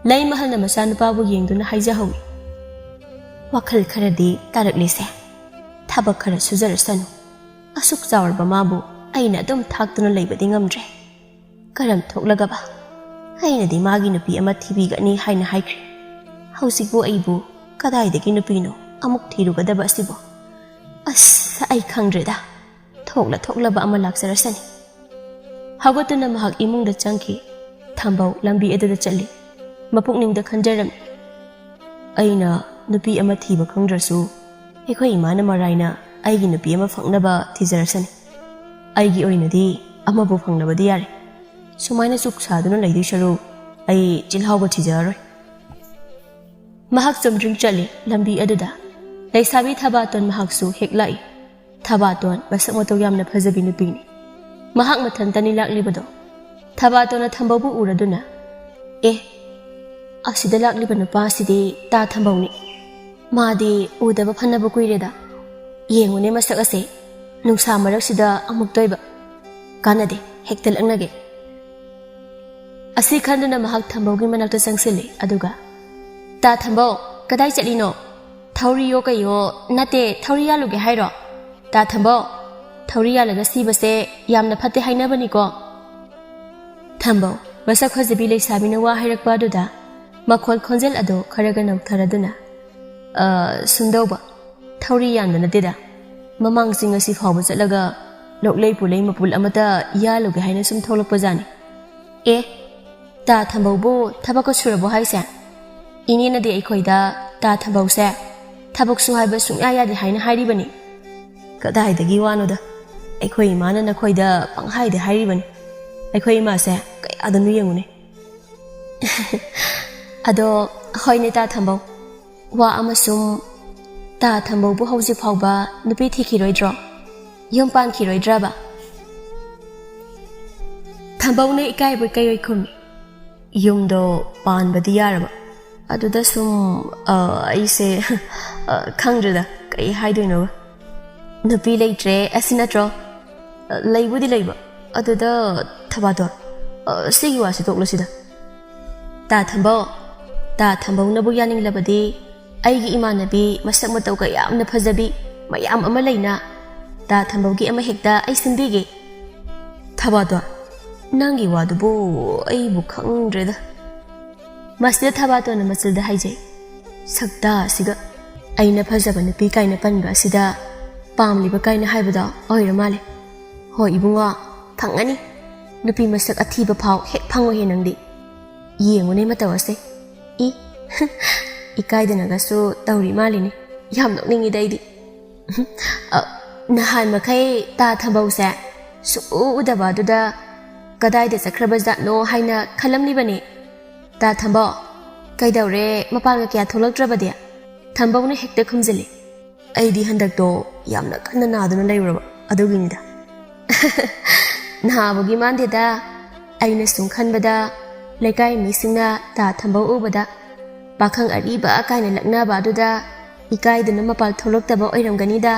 ꯂꯩꯃꯍꯜꯅ ꯃꯆꯥꯅꯨꯄꯥꯕꯨ ꯌꯦꯡꯗꯨꯅ ꯍꯥꯏꯖꯍꯧꯏ꯫ "ꯋꯥꯈꯜ ꯈꯔꯗꯤ ꯇꯥꯔꯛꯂꯤꯁꯦ꯫ ꯊꯕꯛ ꯈꯔ ꯁꯨꯖꯔꯁꯅꯨ꯫ ꯑꯁꯨꯛ ꯆꯥꯎꯔꯕ ꯃꯥꯕꯨ ꯑꯩꯅ ꯑꯗꯨꯝ ꯊꯥꯛꯇꯨꯅ ꯂꯩꯕꯗꯤ ꯉꯝꯗ꯭ꯔꯦ꯫ ꯀꯔꯝ ꯊꯣꯛꯂꯒꯕ? ꯑꯩꯅꯗꯤ ꯃꯥꯒꯤ ꯅꯨꯄꯤ ꯑꯃ ꯊꯤꯕꯤꯒꯅꯤ ꯍꯥꯏꯅ ꯍꯥꯏꯈ꯭ꯔꯦ꯫ ꯍꯧꯖꯤꯛꯄꯨ ꯑꯩꯕꯨ ꯀꯗꯥꯏꯗꯒꯤ ꯅꯨꯄꯤꯅꯣ ꯑꯃꯨꯛ ꯊꯤꯔꯨꯒꯗꯕ ꯑꯁꯤꯕꯨ? ꯑꯁ, ꯑꯩ ꯈꯪꯗ꯭ꯔꯦꯗ꯫ ꯊꯣꯛꯂ ꯊꯣꯛꯂꯕ ꯑꯃ ꯂꯥꯛꯆꯔꯁꯅꯤ꯫ ꯍꯧꯒꯠꯇꯨꯅ ꯃꯍꯥꯛ ꯏꯃꯨꯡꯗ ꯆꯪꯈꯤ꯫ ꯊꯝꯕꯧ ꯂꯝꯕꯤ ꯑꯗꯨꯗ ꯆꯠꯂꯤ꯫ ꯃꯄꯨꯛꯅꯤꯡꯗ ꯈꯟꯖꯔꯝꯃꯤ, "ꯑꯩꯅ ꯅꯨꯄꯤ ꯑꯃ ꯊꯤꯕ ꯈꯪꯗ꯭ꯔꯁꯨ, ꯑꯩꯈꯣꯏ ꯏꯃꯥꯅ ꯃꯔꯥꯏꯅ ꯑꯩꯒꯤ ꯅꯨꯄꯤ ꯑꯃ ꯐꯪꯅꯕ ꯊꯤꯖꯔꯁꯅꯤ꯫ ꯑꯩꯒꯤ ꯑꯣꯏꯅꯗꯤ ꯑꯃꯕꯨ ꯐꯪꯂꯕꯗꯤ ꯌꯥꯔꯦ꯫ ꯁꯨꯃꯥꯏꯅ ꯆꯨꯛ ꯁꯥꯗꯨꯅ ꯂꯩꯗꯣꯏ ꯁꯔꯨꯛ ꯑꯩ ꯆꯤꯜꯍꯥꯎꯕ ꯊꯤꯖꯔꯔꯣꯏ"꯫ ꯃꯍꯥꯛ ꯆꯨꯝꯗ꯭ꯔꯤꯡ ꯆꯠꯂꯤ꯫ ꯂꯝꯕꯤ ꯑꯗꯨꯗ ꯂꯩꯁꯥꯕꯤ ꯊꯕꯥꯇꯣꯟ ꯃꯍꯥꯛꯁꯨ ꯍꯦꯛ ꯂꯥꯛꯏ꯫ ꯊꯕꯥꯇꯣꯟ ꯃꯁꯛ ꯃꯇꯧ ꯌꯥꯝꯅ ꯐꯖꯕꯤ ꯅꯨꯄꯤꯅꯤ꯫ ꯃꯍꯥꯛ ꯃꯊꯟꯇꯅꯤ ꯂꯥꯛꯂꯤꯕꯗꯣ꯫ ꯊꯕꯥꯇꯣꯟꯅ ꯊꯝꯕꯧꯕꯨ ꯎꯔꯗꯨꯅ, "ꯑꯦ, ꯑꯁꯤꯗ ꯂꯥꯛꯂꯤꯕ ꯅꯨꯄꯥꯁꯤꯗꯤ ꯇꯥ ꯊꯝꯕꯧꯅꯤ꯫ ꯃꯥꯗꯤ ꯎꯗꯕ ꯐꯅꯕ ꯀꯨꯏꯔꯦꯗ꯫ ꯌꯦꯡꯉꯨꯅꯦ ꯃꯁꯛ ꯑꯁꯦ, ꯅꯨꯡꯁꯥ ꯃꯔꯛꯁꯤꯗ ꯑꯃꯨꯛꯇꯣꯏꯕ꯫ ꯀꯥꯟꯅꯗꯦ, ꯍꯦꯛꯇ ꯂꯛꯅꯒꯦ"꯫ ꯑꯁꯤ ꯈꯟꯗꯨꯅ ꯃꯍꯥꯛ ꯊꯝꯕꯧꯒꯤ ꯃꯅꯥꯛꯇ ꯆꯪꯁꯤꯜꯂꯤ꯫ ꯑꯗꯨꯒ, "ꯇꯥ ꯊꯝꯕꯧ, ꯀꯗꯥꯏ ꯆꯠꯂꯤꯅꯣ? ꯊꯧꯔꯤꯌꯣ ꯀꯩꯌꯣ ꯅꯠꯇꯦ, ꯊꯧꯔꯤ ꯌꯥꯜꯂꯨꯒꯦ ꯍꯥꯏꯔꯣ? ꯇꯥ ꯊꯝꯕꯧ, ꯊꯧꯔꯤ ꯌꯥꯜꯂꯒ ꯁꯤꯕꯁꯦ ꯌꯥꯝꯅ ꯐꯠꯇꯦ ꯍꯥꯏꯅꯕꯅꯤꯀꯣ"꯫ ꯊꯝꯕꯧ ꯃꯁꯛ ꯐꯖꯕꯤ ꯂꯩꯁꯥꯕꯤꯅ ꯋꯥ ꯍꯥꯏꯔꯛꯄ ꯑꯗꯨꯗ ꯃꯈꯣꯜ ꯈꯣꯟꯖꯦꯜ ꯑꯗꯨ ꯈꯔꯒ ꯅꯧꯊꯔꯗꯨꯅ, "ꯑ, ꯁꯨꯝꯗꯧꯕ, ꯊꯧꯔꯤ ꯌꯥꯟꯕ ꯅꯠꯇꯦꯗ꯫ ꯃꯃꯥꯡꯁꯤꯡ ꯑꯁꯤ ꯐꯥꯎꯕ ꯆꯠꯂꯒ ꯂꯣꯛꯂꯩ ꯄꯨꯂꯩ ꯃꯄꯨꯜ ꯑꯃꯇ ꯌꯥꯜꯂꯨꯒꯦ ꯍꯥꯏꯅ ꯁꯨꯝ ꯊꯣꯛꯂꯛꯄꯖꯥꯠꯅꯤ"꯫ "ꯑꯦ, ꯇꯥ ꯊꯝꯕꯧꯕꯨ ꯊꯕꯛꯀ ꯁꯨꯔꯕꯣ ꯍꯥꯏꯁꯦ? ꯏꯅꯦꯅꯗꯤ ꯑꯩꯈꯣꯏꯗ ꯇꯥ ꯊꯝꯕꯧꯁꯦ ꯊꯕꯛ ꯁꯨ ꯍꯥꯏꯕ ꯁꯨꯡꯌꯥ ꯌꯥꯗꯦ ꯍꯥꯏꯅ ꯍꯥꯏꯔꯤꯕꯅꯤ"꯫ "ꯀꯗꯥꯏꯗꯒꯤ ꯋꯥꯅꯣꯗ? ꯑꯩꯈꯣꯏ ꯏꯃꯥꯅ ꯅꯈꯣꯏꯗ ꯄꯪꯍꯥꯏꯗ ꯍꯥꯏꯔꯤꯕꯅꯤ꯫ ꯑꯩꯈꯣꯏ ꯏꯃꯥꯁꯦ ꯀꯌꯥꯗꯅꯣ ꯌꯦꯡꯉꯨꯅꯦ"꯫ "ꯑꯗꯣ, ꯍꯣꯏꯅꯦ ꯇꯥ ꯊꯝꯕꯧ, ꯋꯥ ꯑꯃꯁꯨꯝ, ꯇꯥ ꯊꯝꯕꯧꯕꯨ ꯍꯧꯖꯤꯛ ꯐꯥꯎꯕ ꯅꯨꯄꯤ ꯊꯤꯈꯤꯔꯣꯏꯗ꯭ꯔꯣ? ꯌꯨꯝ ꯄꯥꯟꯈꯤꯔꯣꯏꯗ꯭ꯔꯕ?" ꯊꯝꯕꯧꯅ ꯏꯀꯥꯏꯕꯣꯏ ꯀꯩꯑꯣꯏ ꯈꯨꯝꯃꯤ꯫ "ꯌꯨꯝꯗꯣ ꯄꯥꯟꯕꯗꯤ ꯌꯥꯔꯕ? ꯑꯗꯨꯗ ꯁꯨꯝ, ꯑ, ꯑꯩꯁꯦ, ꯑ, ꯈꯪꯗ꯭ꯔꯦꯗ, ꯀꯩ ꯍꯥꯏꯗꯣꯏꯅꯣꯕ꯫ ꯅꯨꯄꯤ ꯂꯩꯇ꯭ꯔꯦ ꯑꯁꯤ ꯅꯠꯇ꯭ꯔꯣ? ꯑ, ꯂꯩꯕꯨꯗꯤ ꯂꯩꯕ, ꯑꯗꯨꯗ ꯊꯕꯥꯇꯣꯟ, ꯑ, ꯁꯤꯒꯤ ꯋꯥꯁꯤ ꯇꯣꯛꯂꯁꯤꯗ꯫ ꯇꯥ ꯊꯝꯕꯧ, ꯇꯥ ꯊꯝꯕꯧꯅꯕꯨ ꯌꯥꯅꯤꯡꯂꯕꯗꯤ ꯑꯩꯒꯤ ꯏꯃꯥꯟꯅꯕꯤ ꯃꯁꯛ ꯃꯇꯧꯒ ꯌꯥꯝꯅ ꯐꯖꯕꯤ ꯃꯌꯥꯝ ꯑꯃ ꯂꯩꯅ, ꯇꯥ ꯊꯝꯕꯧꯒꯤ ꯑꯃ ꯍꯦꯛꯇ ꯑꯩ ꯁꯤꯟꯕꯤꯒꯦ"꯫ "ꯊꯕꯥꯇꯣꯟ, ꯅꯪꯒꯤ ꯋꯥꯗꯨꯕꯨ ꯑꯩꯕꯨ ꯈꯪꯗ꯭ꯔꯦꯗ"꯫ ꯃꯁꯤꯗ ꯊꯕꯥꯇꯣꯟꯅ ꯃꯆꯜꯗ ꯍꯥꯏꯖꯩ, "ꯁꯛꯇꯥ ꯑꯁꯤꯒ ꯑꯩꯅ ꯐꯖꯕ ꯅꯨꯄꯤ ꯀꯥꯏꯅ ꯄꯟꯕ ꯑꯁꯤꯗ ꯄꯥꯝꯂꯤꯕ ꯀꯥꯏꯅ ꯍꯥꯏꯕꯗꯣ ꯑꯣꯏꯔ ꯃꯥꯜꯂꯦ꯫ ꯍꯣꯏ ꯏꯕꯨꯡꯉꯣ, ꯐꯪꯒꯅꯤ꯫ ꯅꯨꯄꯤ ꯃꯁꯛ ꯑꯊꯤꯕ ꯐꯥꯎ ꯍꯦꯛ ꯐꯪꯉꯣꯏꯍꯦ ꯅꯪꯗꯤ꯫ ꯌꯦꯡꯉꯨꯅꯦ ꯃꯇꯧ ꯑꯁꯦ꯫ ꯏ, ꯏꯀꯥꯏꯗꯅꯒꯁꯨ ꯇꯧꯔꯤ ꯃꯥꯜꯂꯤꯅꯦ꯫ ꯌꯥꯝ ꯅꯣꯛꯅꯤꯡꯉꯤꯗ ꯑꯩꯗꯤ꯫ ꯑ, ꯅꯍꯥꯟ ꯃꯈꯩ ꯇꯥ ꯊꯝꯕꯧꯁꯦ ꯁꯨꯛꯎ ꯎꯗꯕ ꯑꯗꯨꯗ ꯀꯗꯥꯏꯗ ꯆꯠꯈ꯭ꯔꯕ ꯖꯥꯠꯅꯣ ꯍꯥꯏꯅ ꯈꯜꯂꯝꯂꯤꯕꯅꯦ꯫ ꯇꯥ ꯊꯝꯕꯧ, ꯀꯩꯗꯧꯔꯦ ꯃꯄꯥꯟꯒ ꯀꯌꯥ ꯊꯣꯛꯂꯛꯇ꯭ꯔꯕꯗꯤ? ꯊꯝꯕꯧꯅ ꯍꯦꯛꯇ ꯈꯨꯝꯖꯤꯜꯂꯤ꯫ ꯑꯩꯗꯤ ꯍꯟꯗꯛꯇꯣ ꯌꯥꯝꯅ ꯀꯟꯅ ꯅꯥꯗꯨꯅ ꯂꯩꯔꯨꯔꯕ ꯑꯗꯨꯒꯤꯅꯤꯗ꯫ ꯅꯥꯕꯒꯤ ꯃꯥꯟꯗꯦꯗ꯫ ꯑꯩꯅ ꯁꯨꯝ ꯈꯟꯕꯗ ꯂꯩꯀꯥꯏ ꯃꯤꯁꯤꯡꯅ ꯇꯥ ꯊꯝꯕꯧ ꯎꯕꯗ ꯄꯥꯈꯪ ꯑꯔꯤꯕ ꯀꯥꯏꯅ ꯂꯛꯅꯕ ꯑꯗꯨꯗ ꯏꯀꯥꯏꯗꯨꯅ ꯃꯄꯥꯜ ꯊꯣꯛꯂꯛꯇꯕ ꯑꯣꯏꯔꯝꯒꯅꯤꯗ꯫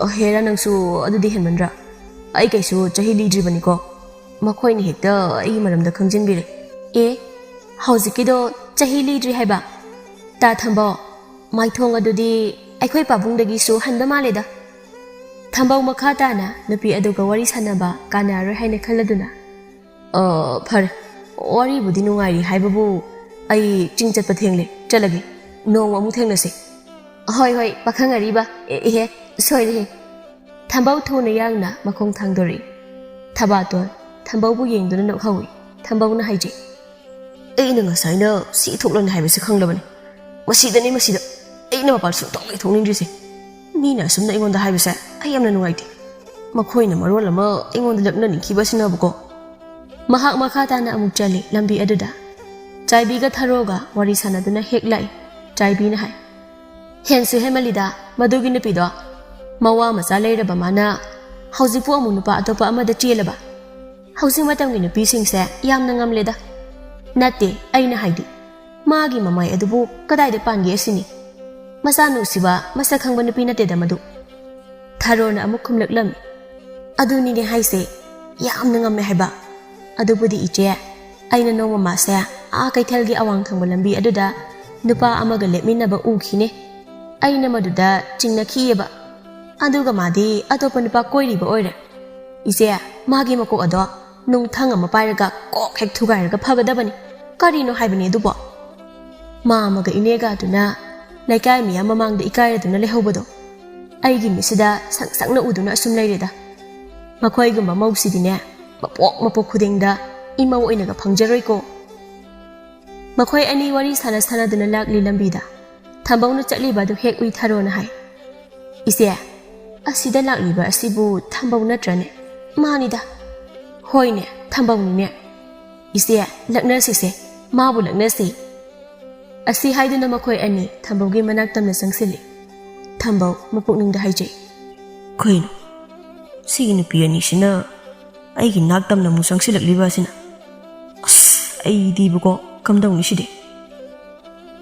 ꯑ, ꯍꯦꯔꯥ ꯅꯪꯁꯨ ꯑꯗꯨꯗꯤ ꯍꯦꯟꯃꯟꯗ꯭ꯔꯥ? ꯑꯩ ꯀꯩꯁꯨ ꯆꯍꯤ ꯂꯤꯗ꯭ꯔꯤꯕꯅꯤꯀꯣ꯫ ꯃꯈꯣꯏꯅ ꯍꯦꯛꯇ ꯑꯩꯒꯤ ꯃꯔꯝꯗ ꯈꯪꯖꯤꯟꯕꯤꯔꯦ꯫ ꯑꯦ, ꯍꯧꯖꯤꯛꯀꯤꯗꯣ ꯆꯍꯤ ꯂꯤꯗ꯭ꯔꯤ ꯍꯥꯏꯕ? ꯇꯥ ꯊꯝꯕꯧ, ꯃꯥꯏꯊꯣꯡ ꯑꯗꯨꯗꯤ ꯑꯩꯈꯣꯏ ꯄꯥꯕꯨꯡꯗꯒꯤꯁꯨ ꯍꯟꯕ ꯃꯥꯜꯂꯦꯗ꯫ ꯊꯝꯕꯧ ꯃꯈꯥ ꯇꯥꯅ ꯅꯨꯄꯤ ꯑꯗꯨꯒ ꯋꯥꯔꯤ ꯁꯥꯟꯅꯕ ꯀꯥꯟꯅꯔꯣꯏ ꯍꯥꯏꯅ ꯈꯜꯂꯗꯨꯅ, "ꯑ, ꯐꯔꯦ, ꯋꯥꯔꯤꯕꯨꯗꯤ ꯅꯨꯡꯉꯥꯏꯔꯤ ꯍꯥꯏꯕꯕꯨ ꯑꯩ ꯆꯤꯡ ꯆꯠꯄ ꯊꯦꯡꯂꯦ, ꯆꯠꯂꯒꯦ꯫ ꯅꯣꯡꯃ ꯑꯃꯨꯛ ꯊꯦꯡꯅꯁꯤ꯫" "ꯍꯣꯏ, ꯍꯣꯏ, ꯄꯥꯈꯪ ꯑꯔꯤꯕ, ꯑꯦ, ꯏꯍꯦ, ꯁꯣꯏꯔꯦꯍꯦ꯫" ꯊꯝꯕꯧ ꯊꯨꯅ ꯌꯥꯡꯅ ꯃꯈꯣꯡ ꯊꯥꯡꯗꯣꯔꯛꯏ꯫ ꯊꯕꯥꯇꯣꯟ ꯊꯝꯕꯧꯕꯨ ꯌꯦꯡꯗꯨꯅ ꯅꯣꯛꯍꯧꯏ꯫ ꯊꯝꯕꯧꯅ ꯍꯥꯏꯖꯩ, "ꯑꯩꯅ ꯉꯁꯥꯏꯅ ꯁꯤ ꯊꯣꯛꯂꯅꯤ ꯍꯥꯏꯕꯁꯤ ꯈꯪꯂꯕꯅꯤ꯫ ꯃꯁꯤꯗꯅꯤ ꯃꯁꯤꯗ ꯑꯩꯅ ꯃꯄꯥꯟ ꯁꯨꯡꯊꯣꯛ ꯂꯩꯊꯣꯛꯅꯤꯡꯗ꯭ꯔꯤꯁꯦ꯫ ꯃꯤꯅ ꯑꯁꯨꯝꯅ ꯑꯩꯉꯣꯟꯗ ꯍꯥꯏꯕꯁꯦ ꯑꯩ ꯌꯥꯝꯅ ꯅꯨꯡꯉꯥꯏꯇꯦ꯫ ꯃꯈꯣꯏꯅ ꯃꯔꯣꯜ ꯑꯃ ꯑꯩꯉꯣꯟꯗ ꯂꯛꯅꯅꯤꯡꯈꯤꯕꯁꯤꯅꯕꯨꯀꯣ꯫" ꯃꯍꯥꯛ ꯃꯈꯥ ꯇꯥꯅ ꯑꯃꯨꯛ ꯆꯠꯂꯤ꯫ ꯂꯝꯕꯤ ꯑꯗꯨꯗ ꯆꯥꯏꯕꯤꯒ ꯊꯔꯣꯒ ꯋꯥꯔꯤ ꯁꯥꯟꯅꯗꯨꯅ ꯍꯦꯛ ꯂꯥꯛꯏ꯫ ꯆꯥꯏꯕꯤꯅ ꯍꯥꯏ, "ꯍꯦꯟꯁꯨ ꯍꯦꯟꯃꯜꯂꯤꯗ ꯃꯗꯨꯒꯤ ꯅꯨꯄꯤꯗꯣ꯫ ꯃꯋꯥ ꯃꯆꯥ ꯂꯩꯔꯕ ꯃꯥꯅ ꯍꯧꯖꯤꯛꯄꯨ ꯑꯃꯨꯛ ꯅꯨꯄꯥ ꯑꯇꯣꯞꯄ ꯑꯃꯗ ꯆꯦꯜꯂꯕ? ꯍꯧꯖꯤꯛ ꯃꯇꯝꯒꯤ ꯅꯨꯄꯤꯁꯤꯡꯁꯦ ꯌꯥꯝꯅ ꯉꯝꯂꯦꯗ꯫ ꯅꯠꯇꯦ, ꯑꯩꯅ ꯍꯥꯏꯗꯤ, ꯃꯥꯒꯤ ꯃꯃꯥꯏ ꯑꯗꯨꯕꯨ ꯀꯗꯥꯏꯗ ꯄꯥꯟꯒꯦ ꯑꯁꯤꯅꯤ꯫ ꯃꯆꯥ ꯅꯨꯡꯁꯤꯕ, ꯃꯁꯛ ꯈꯪꯕ ꯅꯨꯄꯤ ꯅꯠꯇꯦꯗ ꯃꯗꯨ꯫" ꯊꯔꯣꯅ ꯑꯃꯨꯛ ꯈꯨꯝꯂꯛꯂꯝꯃꯤ, "ꯑꯗꯨꯅꯤꯅꯦ ꯍꯥꯏꯁꯦ, ꯌꯥꯝꯅ ꯉꯝꯃꯦ ꯍꯥꯏꯕ꯫ ꯑꯗꯨꯕꯨꯗꯤ ꯏꯆꯦ, ꯑꯩꯅ ꯅꯣꯡꯃ ꯃꯥꯁꯦ ꯑꯥ ꯀꯩꯊꯦꯜꯒꯤ ꯑꯋꯥꯡ ꯊꯪꯕ ꯂꯝꯕꯤ ꯑꯗꯨꯗ ꯅꯨꯄꯥ ꯑꯃꯒ ꯂꯦꯞꯃꯤꯟꯅꯕ ꯎꯈꯤꯅꯦ꯫ ꯑꯩꯅ ꯃꯗꯨꯗ ꯆꯤꯡꯅꯈꯤꯑꯕ꯫ ꯑꯗꯨꯒ ꯃꯥꯗꯤ ꯑꯇꯣꯞꯄ ꯅꯨꯄꯥ ꯀꯣꯏꯔꯤꯕ ꯑꯣꯏꯔꯦ꯫ ꯏꯆꯦ, ꯃꯥꯒꯤ ꯃꯀꯣꯛ ꯑꯗꯣ ꯅꯨꯡꯊꯪ ꯑꯃ ꯄꯥꯏꯔꯒ ꯀꯣꯛ ꯍꯦꯛ ꯊꯨꯒꯥꯏꯔꯒ ꯐꯒꯗꯕꯅꯤ꯫ ꯀꯔꯤꯅꯣ ꯍꯥꯏꯕꯅꯤ ꯑꯗꯨꯕꯣ?" ꯃꯥ ꯑꯃꯒ ꯏꯅꯦꯒ ꯑꯗꯨꯅ ꯂꯩꯀꯥꯏ ꯃꯤꯌꯥꯝ ꯃꯃꯥꯡꯗ ꯏꯀꯥꯏꯔꯗꯨꯅ ꯂꯩꯍꯧꯕꯗꯣ꯫ ꯑꯩꯒꯤ ꯃꯤꯠꯁꯤꯗ ꯁꯪ ꯁꯪꯅ ꯎꯗꯨꯅ ꯑꯁꯨꯝ ꯂꯩꯔꯦꯗ꯫ ꯃꯈꯣꯏꯒꯨꯝꯕ ꯃꯧꯁꯤꯗꯤꯅꯦ, ꯃꯄꯣꯛ ꯃꯄꯣꯛ ꯈꯨꯗꯤꯡꯗ ꯏꯃꯧ ꯑꯣꯏꯅꯒ ꯐꯪꯖꯔꯣꯏꯀꯣ꯫ ꯃꯈꯣꯏ ꯑꯅꯤ ꯋꯥꯔꯤ ꯁꯥꯟꯅ ꯁꯥꯟꯅꯗꯨꯅ ꯂꯥꯛꯂꯤ ꯂꯝꯕꯤꯗ꯫ ꯊꯝꯕꯧꯅ ꯆꯠꯂꯤꯕ ꯑꯗꯨ ꯍꯦꯛ ꯎꯏ ꯊꯥꯔꯣꯅ ꯍꯥꯏ, "ꯏꯆꯦ, ꯑꯁꯤꯗ ꯂꯥꯛꯂꯤꯕ ꯑꯁꯤꯕꯨ ꯊꯝꯕꯧ ꯅꯠꯇ꯭ꯔꯅꯦ?" "ꯃꯥꯅꯤꯗ꯫" "ꯍꯣꯏꯅꯦ, ꯊꯝꯕꯧꯅꯤꯅꯦ꯫ ꯏꯆꯦ, ꯂꯛꯅꯁꯤꯁꯦ, ꯃꯥꯕꯨ ꯂꯛꯅꯁꯤ꯫" ꯑꯁꯤ ꯍꯥꯏꯗꯨꯅ ꯃꯈꯣꯏ ꯑꯅꯤ ꯊꯝꯕꯧꯒꯤ ꯃꯅꯥꯛ ꯇꯝꯅ ꯆꯪꯁꯤꯜꯂꯤ꯫ ꯊꯝꯕꯧ ꯃꯄꯨꯛꯅꯤꯡꯗ ꯍꯥꯏꯖꯩ, "ꯀꯩꯅꯣ, ꯁꯤꯒꯤ ꯅꯨꯄꯤ ꯑꯅꯤꯁꯤꯅ ꯑꯩꯒꯤ ꯅꯥꯛ ꯇꯝꯅ ꯑꯃꯨꯛ ꯆꯪꯁꯤꯜꯂꯛꯂꯤꯕ ꯑꯁꯤꯅ? ꯑꯁ, ꯑꯩꯗꯤꯕꯀꯣ, ꯀꯝꯗꯧꯅꯤ ꯁꯤꯗꯤ?"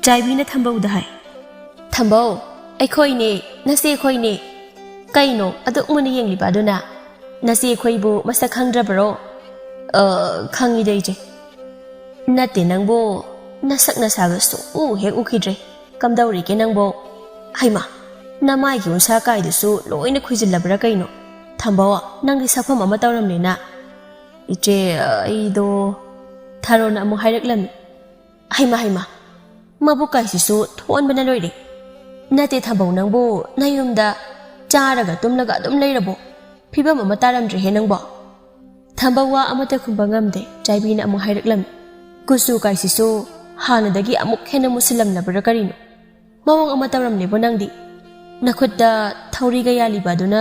ꯆꯥꯏꯕꯤꯅ ꯊꯝꯕꯧꯗ ꯍꯥꯏ, "ꯊꯝꯕꯧ, ꯑꯩꯈꯣꯏꯅꯦ, ꯅꯆꯦ ꯑꯩꯈꯣꯏꯅꯦ꯫ ꯀꯩꯅꯣ ꯑꯗꯨꯛ ꯃꯨꯟꯅ ꯌꯦꯡꯂꯤꯕ ꯑꯗꯨꯅ? ꯅꯆꯦ ꯑꯩꯈꯣꯏꯕꯨ ꯃꯁꯛ ꯈꯪꯗ꯭ꯔꯕꯔꯣ?" "ꯑ, ꯈꯪꯉꯤꯗ ꯏꯆꯦ꯫" "ꯅꯠꯇꯦ ꯅꯪꯕꯨ, ꯅꯁꯛ ꯅꯁꯥꯒ ꯁꯨꯡꯎ ꯍꯦꯛ ꯎꯈꯤꯗ꯭ꯔꯦ꯫ ꯀꯝꯗꯧꯔꯤꯒꯦ ꯅꯪꯕꯣ? ꯍꯩꯃꯥ, ꯅꯃꯥꯏꯒꯤ ꯎꯟꯁꯥ ꯀꯥꯏꯗꯨꯁꯨ ꯂꯣꯏꯅ ꯈꯨꯏꯖꯤꯜꯂꯕ꯭ꯔꯥ ꯀꯩꯅꯣ? ꯊꯝꯕꯧ, ꯅꯪꯗꯤ ꯁꯛꯐꯝ ꯑꯃ ꯇꯧꯔꯝꯂꯦꯅ꯫" "ꯏꯆꯦ, ꯑꯩꯗꯣ," ꯊꯥꯔꯣꯅ ꯑꯃꯨꯛ ꯍꯥꯏꯔꯛꯂꯝꯃꯤ꯫ "ꯍꯩꯃꯥ, ꯍꯩꯃꯥ, ꯃꯕꯨꯛ ꯀꯥꯏꯁꯤꯁꯨ ꯊꯣꯟꯕꯅ ꯂꯣꯏꯔꯦ꯫ ꯅꯠꯇꯦ ꯊꯝꯕꯧ, ꯅꯪꯕꯨ ꯅꯌꯨꯝꯗ ꯆꯥꯔꯒ ꯇꯨꯝꯂꯒ ꯑꯗꯨꯝ ꯂꯩꯔꯕꯣ? ꯐꯤꯕꯝ ꯑꯃ ꯇꯥꯔꯝꯗ꯭ꯔꯦꯍꯦ ꯅꯪꯕꯣ꯫" ꯊꯝꯕꯧ ꯋꯥ ꯑꯃꯠꯇ ꯈꯨꯝꯕ ꯉꯝꯗꯦ꯫ ꯆꯥꯏꯕꯤꯅ ꯑꯃꯨꯛ ꯍꯥꯏꯔꯛꯂꯝꯃꯤ, "ꯀꯨꯆꯨ ꯀꯥꯏꯁꯤꯁꯨ ꯍꯥꯟꯅꯗꯒꯤ ꯑꯃꯨꯛ ꯍꯦꯟꯅ ꯃꯨꯁꯤꯜꯂꯝꯂꯕ꯭ꯔꯥ ꯀꯔꯤꯅꯣ? ꯃꯑꯣꯡ ꯑꯃ ꯇꯧꯔꯝꯂꯦꯕꯣ ꯅꯪꯗꯤ꯫ ꯅꯈꯨꯠꯇ ꯊꯧꯔꯤꯒ ꯌꯥꯜꯂꯤꯕ ꯑꯗꯨꯅ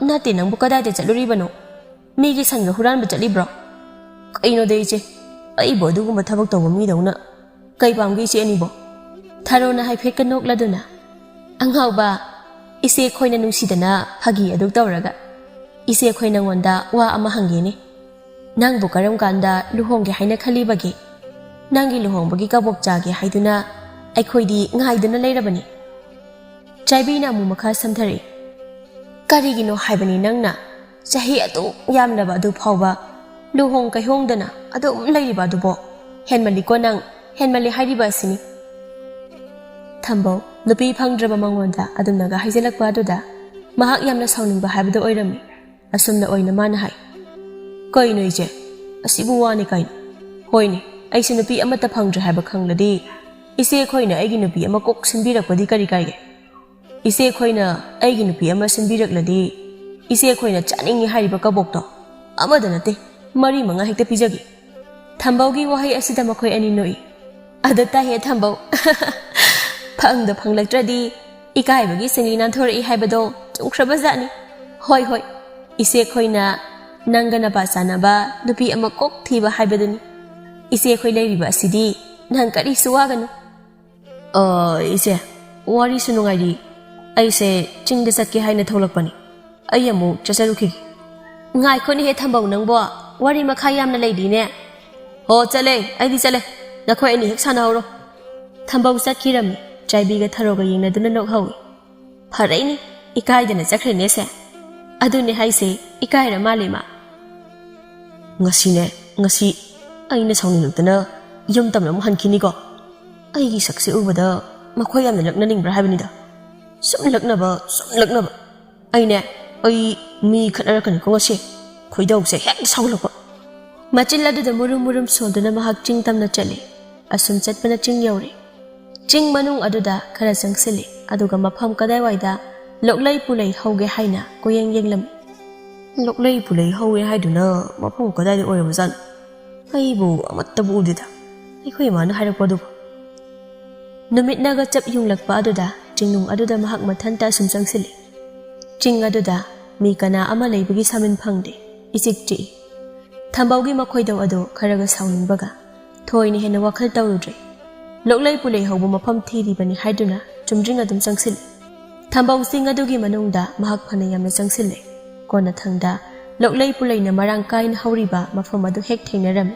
ꯅꯠꯇꯦ ꯅꯪꯕꯨ ꯀꯗꯥꯏꯗ ꯆꯠꯂꯨꯔꯤꯕꯅꯣ? ꯃꯤꯒꯤ ꯁꯟꯒ ꯍꯨꯔꯥꯟꯕ ꯆꯠꯂꯤꯕ꯭ꯔꯣ?" "ꯀꯩꯅꯣꯗ ꯏꯆꯦ, ꯑꯩꯕꯨ ꯑꯗꯨꯒꯨꯝꯕ ꯊꯕꯛ ꯇꯧꯕ ꯃꯤꯗꯧꯅ ꯀꯩ ꯄꯥꯝꯒꯦ ꯏꯆꯦ ꯑꯅꯤꯕꯣ?" ꯊꯥꯔꯣꯅ ꯍꯥꯏꯐꯦꯠꯀ ꯅꯣꯛꯂꯗꯨꯅ, "ꯑꯉꯥꯎꯕ, ꯏꯆꯦ ꯑꯩꯈꯣꯏꯅ ꯅꯨꯡꯁꯤꯗꯅ ꯐꯥꯒꯤ ꯑꯗꯨ ꯇꯧꯔꯒ, ꯏꯆꯦ ꯑꯩꯈꯣꯏ ꯅꯪꯉꯣꯟꯗ ꯋꯥ ꯑꯃ ꯍꯪꯒꯦꯅꯦ꯫ ꯅꯪꯕꯨ ꯀꯔꯝ ꯀꯥꯟꯗ ꯂꯨꯍꯣꯡꯒꯦ ꯍꯥꯏꯅ ꯈꯜꯂꯤꯕꯒꯦ? ꯅꯪꯒꯤ ꯂꯨꯍꯣꯡꯕꯒꯤ ꯀꯕꯣꯛ ꯆꯥꯒꯦ ꯍꯥꯏꯗꯨꯅ ꯑꯩꯈꯣꯏꯗꯤ ꯉꯥꯏꯗꯨꯅ ꯂꯩꯔꯕꯅꯤ꯫" ꯆꯥꯏꯕꯤꯅ ꯑꯃꯨꯛ ꯃꯈꯥ ꯁꯝꯊꯔꯛꯏ, "ꯀꯔꯤꯒꯤꯅꯣ ꯍꯥꯏꯕꯅꯤ ꯅꯪꯅ ꯆꯍꯤ ꯑꯗꯨꯛ ꯌꯥꯝꯂꯕ ꯑꯗꯨ ꯐꯥꯎꯕ ꯂꯨꯍꯣꯡ ꯀꯩꯍꯣꯡꯗꯅ ꯑꯗꯨꯝ ꯂꯩꯔꯤꯕ ꯑꯗꯨꯕꯣ? ꯍꯦꯟꯃꯜꯂꯤꯀꯣ ꯅꯪ, ꯍꯦꯟꯃꯜꯂꯤ ꯍꯥꯏꯔꯤꯕ ꯑꯁꯤꯅꯤ꯫" ꯊꯝꯕꯧ, ꯅꯨꯄꯤ ꯐꯪꯗ꯭ꯔꯕ ꯃꯉꯣꯟꯗ ꯑꯗꯨꯝꯅꯒ ꯍꯥꯏꯖꯤꯜꯂꯛꯄ ꯑꯗꯨꯗ ꯃꯍꯥꯛ ꯌꯥꯝꯅ ꯁꯥꯎꯅꯤꯡꯕ ꯍꯥꯏꯕꯗꯨ ꯑꯣꯏꯔꯝꯃꯤ꯫ ꯑꯁꯨꯝꯅ ꯑꯣꯏꯅ ꯃꯥꯅ ꯍꯥꯏ, "ꯀꯩꯅꯣ ꯏꯆꯦ, ꯑꯁꯤꯕꯨ ꯋꯥꯅꯤ ꯀꯥꯏꯅ? ꯍꯣꯏꯅꯦ, ꯑꯩꯁꯦ ꯅꯨꯄꯤ ꯑꯃꯠꯇ ꯐꯪꯗ꯭ꯔꯦ ꯍꯥꯏꯕ ꯈꯪꯂꯗꯤ ꯏꯆꯦ ꯑꯩꯈꯣꯏꯅ ꯑꯩꯒꯤ ꯅꯨꯄꯤ ꯑꯃ ꯀꯣꯛ ꯁꯤꯟꯕꯤꯔꯛꯄꯗꯤ ꯀꯔꯤ ꯀꯥꯏꯒꯦ?" "ꯏꯆꯦ ꯑꯩꯈꯣꯏꯅ ꯑꯩꯒꯤ ꯅꯨꯄꯤ ꯑꯃ ꯁꯤꯟꯕꯤꯔꯛꯂꯗꯤ, ꯏꯆꯦ ꯑꯩꯈꯣꯏꯅ ꯆꯥꯅꯤꯡꯉꯤ ꯍꯥꯏꯔꯤꯕ ꯀꯕꯣꯛꯇꯣ ꯑꯃꯗ ꯅꯠꯇꯦ, ꯃꯔꯤ ꯃꯉꯥ ꯍꯦꯛꯇ ꯄꯤꯖꯒꯦ꯫" ꯊꯝꯕꯧꯒꯤ ꯋꯥꯍꯩ ꯑꯁꯤꯗ ꯃꯈꯣꯏ ꯑꯅꯤ ꯅꯣꯛꯏ꯫ "ꯑꯗ ꯇꯥꯏꯍꯦ ꯊꯝꯕꯧ, ꯐꯪꯗ ꯐꯪꯂꯛꯇ꯭ꯔꯗꯤ ꯏꯀꯥꯏꯕꯒꯤ ꯁꯤꯡꯂꯤ ꯅꯥꯟꯊꯣꯔꯛꯏ ꯍꯥꯏꯕꯗꯣ ꯆꯨꯝꯈ꯭ꯔꯕꯖꯥꯠꯅꯤ꯫ ꯍꯣꯏ, ꯍꯣꯏ, ꯏꯆꯦ ꯑꯩꯈꯣꯏꯅ ꯅꯪꯒ ꯅꯄꯥ ꯆꯥꯟꯅꯕ ꯅꯨꯄꯤ ꯑꯃ ꯀꯣꯛ ꯊꯤꯕ ꯍꯥꯏꯕꯗꯨꯅꯤ꯫ ꯏꯆꯦ ꯑꯩꯈꯣꯏ ꯂꯩꯔꯤꯕ ꯑꯁꯤꯗꯤ ꯅꯪ ꯀꯔꯤꯁꯨ ꯋꯥꯒꯅꯨ꯫" "ꯑ, ꯏꯆꯦ, ꯋꯥꯔꯤꯁꯨ ꯅꯨꯡꯉꯥꯏꯔꯤ꯫ ꯑꯩꯁꯦ ꯆꯤꯡꯗ ꯆꯠꯀꯦ ꯍꯥꯏꯅ ꯊꯣꯛꯂꯛꯄꯅꯤ꯫ ꯑꯩ ꯑꯃꯨꯛ ꯆꯠꯆꯔꯨꯈꯤꯒꯦ꯫" "ꯉꯥꯏꯈꯣꯅꯦꯍꯦ ꯊꯝꯕꯧ ꯅꯪꯕꯣ, ꯋꯥꯔꯤ ꯃꯈꯥ ꯌꯥꯝꯅ ꯂꯩꯔꯤꯅꯦ꯫" "ꯍꯣ, ꯆꯠꯂꯦ, ꯑꯩꯗꯤ ꯆꯠꯂꯦ꯫ ꯅꯈꯣꯏ ꯑꯅꯤ ꯍꯦꯛ ꯁꯥꯟꯅꯍꯧꯔꯣ꯫" ꯊꯝꯕꯧ ꯆꯠꯈꯤꯔꯝꯃꯤ꯫ ꯆꯥꯏꯕꯤꯒ ꯊꯔꯣꯒ ꯌꯦꯡꯅꯗꯨꯅ ꯅꯣꯛꯍꯧꯏ꯫ "ꯐꯔꯛꯏꯅꯦ, ꯏꯀꯥꯏꯗꯅ ꯆꯠꯈ꯭ꯔꯦꯅꯦ ꯁꯦ꯫" "ꯑꯗꯨꯅꯦ ꯍꯥꯏꯁꯦ, ꯏꯀꯥꯏꯔ ꯃꯥꯜꯂꯦ ꯃꯥ꯫" "ꯉꯁꯤꯅꯦ, ꯉꯁꯤ ꯑꯩꯅ ꯁꯥꯎꯅꯤꯡꯉꯛꯇꯅ ꯌꯨꯝ ꯇꯝꯅ ꯑꯃꯨꯛ ꯍꯟꯈꯤꯅꯤꯀꯣ꯫ ꯑꯩꯒꯤ ꯁꯛꯁꯦ ꯎꯕꯗ ꯃꯈꯣꯏ ꯌꯥꯝꯅ ꯂꯛꯅꯅꯤꯡꯕ꯭ꯔꯥ ꯍꯥꯏꯕꯅꯤꯗ꯫ ꯁꯨꯝ ꯂꯛꯅꯕ, ꯁꯨꯝ ꯂꯛꯅꯕ꯫ ꯑꯩꯅꯦ, ꯑꯩ ꯃꯤ ꯈꯠꯅꯔꯛꯀꯅꯤꯀꯣ ꯉꯁꯤ꯫" ꯈꯣꯏꯗꯧꯁꯦ ꯍꯦꯛꯇ ꯁꯥꯎꯒꯠꯂꯛꯄ꯫ ꯃꯆꯤꯜ ꯑꯗꯨꯗ ꯃꯨꯔꯨꯝ ꯃꯨꯔꯨꯝ ꯁꯣꯟꯗꯨꯅ ꯃꯍꯥꯛ ꯆꯤꯡ ꯇꯝꯅ ꯆꯠꯂꯤ꯫ ꯑꯁꯨꯝ ꯆꯠꯄꯅ ꯆꯤꯡ ꯌꯧꯔꯦ꯫ ꯆꯤꯡ ꯃꯅꯨꯡ ꯑꯗꯨꯗ ꯈꯔ ꯆꯪꯁꯤꯜꯂꯤ, ꯑꯗꯨꯒ ꯃꯐꯝ ꯀꯗꯥꯏꯋꯥꯏꯗ ꯂꯣꯛꯂꯩ ꯄꯨꯂꯩ ꯍꯧꯒꯦ ꯍꯥꯏꯅ ꯀꯣꯏꯌꯦꯡ ꯌꯦꯡꯂꯝꯃꯤ꯫ "ꯂꯣꯛꯂꯩ ꯄꯨꯂꯩ ꯍꯧꯋꯦ ꯍꯥꯏꯗꯨꯅ ꯃꯐꯝ ꯀꯗꯥꯏꯗ ꯑꯣꯏꯔꯕꯖꯥꯠꯅꯣ? ꯑꯩꯕꯨ ꯑꯃꯠꯇꯕꯨ ꯎꯗꯦꯗ, ꯑꯩꯈꯣꯏ ꯏꯃꯥꯅ ꯍꯥꯏꯔꯛꯄ ꯑꯗꯨꯕꯨ꯫" ꯅꯨꯃꯤꯠꯅꯒ ꯆꯞ ꯌꯨꯡꯂꯛꯄ ꯑꯗꯨꯗ ꯆꯤꯡꯅꯨꯡ ꯑꯗꯨꯗ ꯃꯍꯥꯛ ꯃꯊꯟꯇ ꯑꯁꯨꯝ ꯆꯪꯁꯤꯜꯂꯤ꯫ ꯆꯤꯡ ꯑꯗꯨꯗ ꯃꯤ ꯀꯅꯥ ꯑꯃ ꯂꯩꯕꯒꯤ ꯁꯥꯃꯤꯟ ꯐꯪꯗꯦ, ꯏꯆꯤꯛ ꯆꯤꯛꯏ꯫ ꯊꯝꯕꯧꯒꯤ ꯃꯈꯣꯏꯗꯧ ꯑꯗꯨ ꯈꯔꯒ ꯁꯥꯎꯅꯤꯡꯕꯒ ꯊꯣꯏꯅ ꯍꯦꯟꯅ ꯋꯥꯈꯜ ꯇꯧꯔꯨꯗ꯭ꯔꯦ꯫ ꯂꯣꯛꯂꯩ ꯄꯨꯂꯩ ꯍꯧꯕ ꯃꯐꯝ ꯊꯤꯔꯤꯕꯅꯤ ꯍꯥꯏꯗꯨꯅ ꯆꯨꯝꯗ꯭ꯔꯤꯡ ꯑꯗꯨꯝ ꯆꯪꯁꯤꯜꯂꯤ꯫ ꯊꯝꯕꯧ ꯆꯤꯡ ꯑꯗꯨꯒꯤ ꯃꯅꯨꯡꯗ ꯃꯍꯥꯛ ꯐꯅ ꯌꯥꯝꯅ ꯆꯪꯁꯤꯜꯂꯦ꯫ ꯀꯣꯟꯅꯊꯪꯗ ꯂꯣꯛꯂꯩ ꯄꯨꯂꯩꯅ ꯃꯔꯥꯡ ꯀꯥꯏꯅ ꯍꯧꯔꯤꯕ ꯃꯐꯝ ꯑꯗꯨ ꯍꯦꯛ ꯊꯦꯡꯅꯔꯝꯃꯤ꯫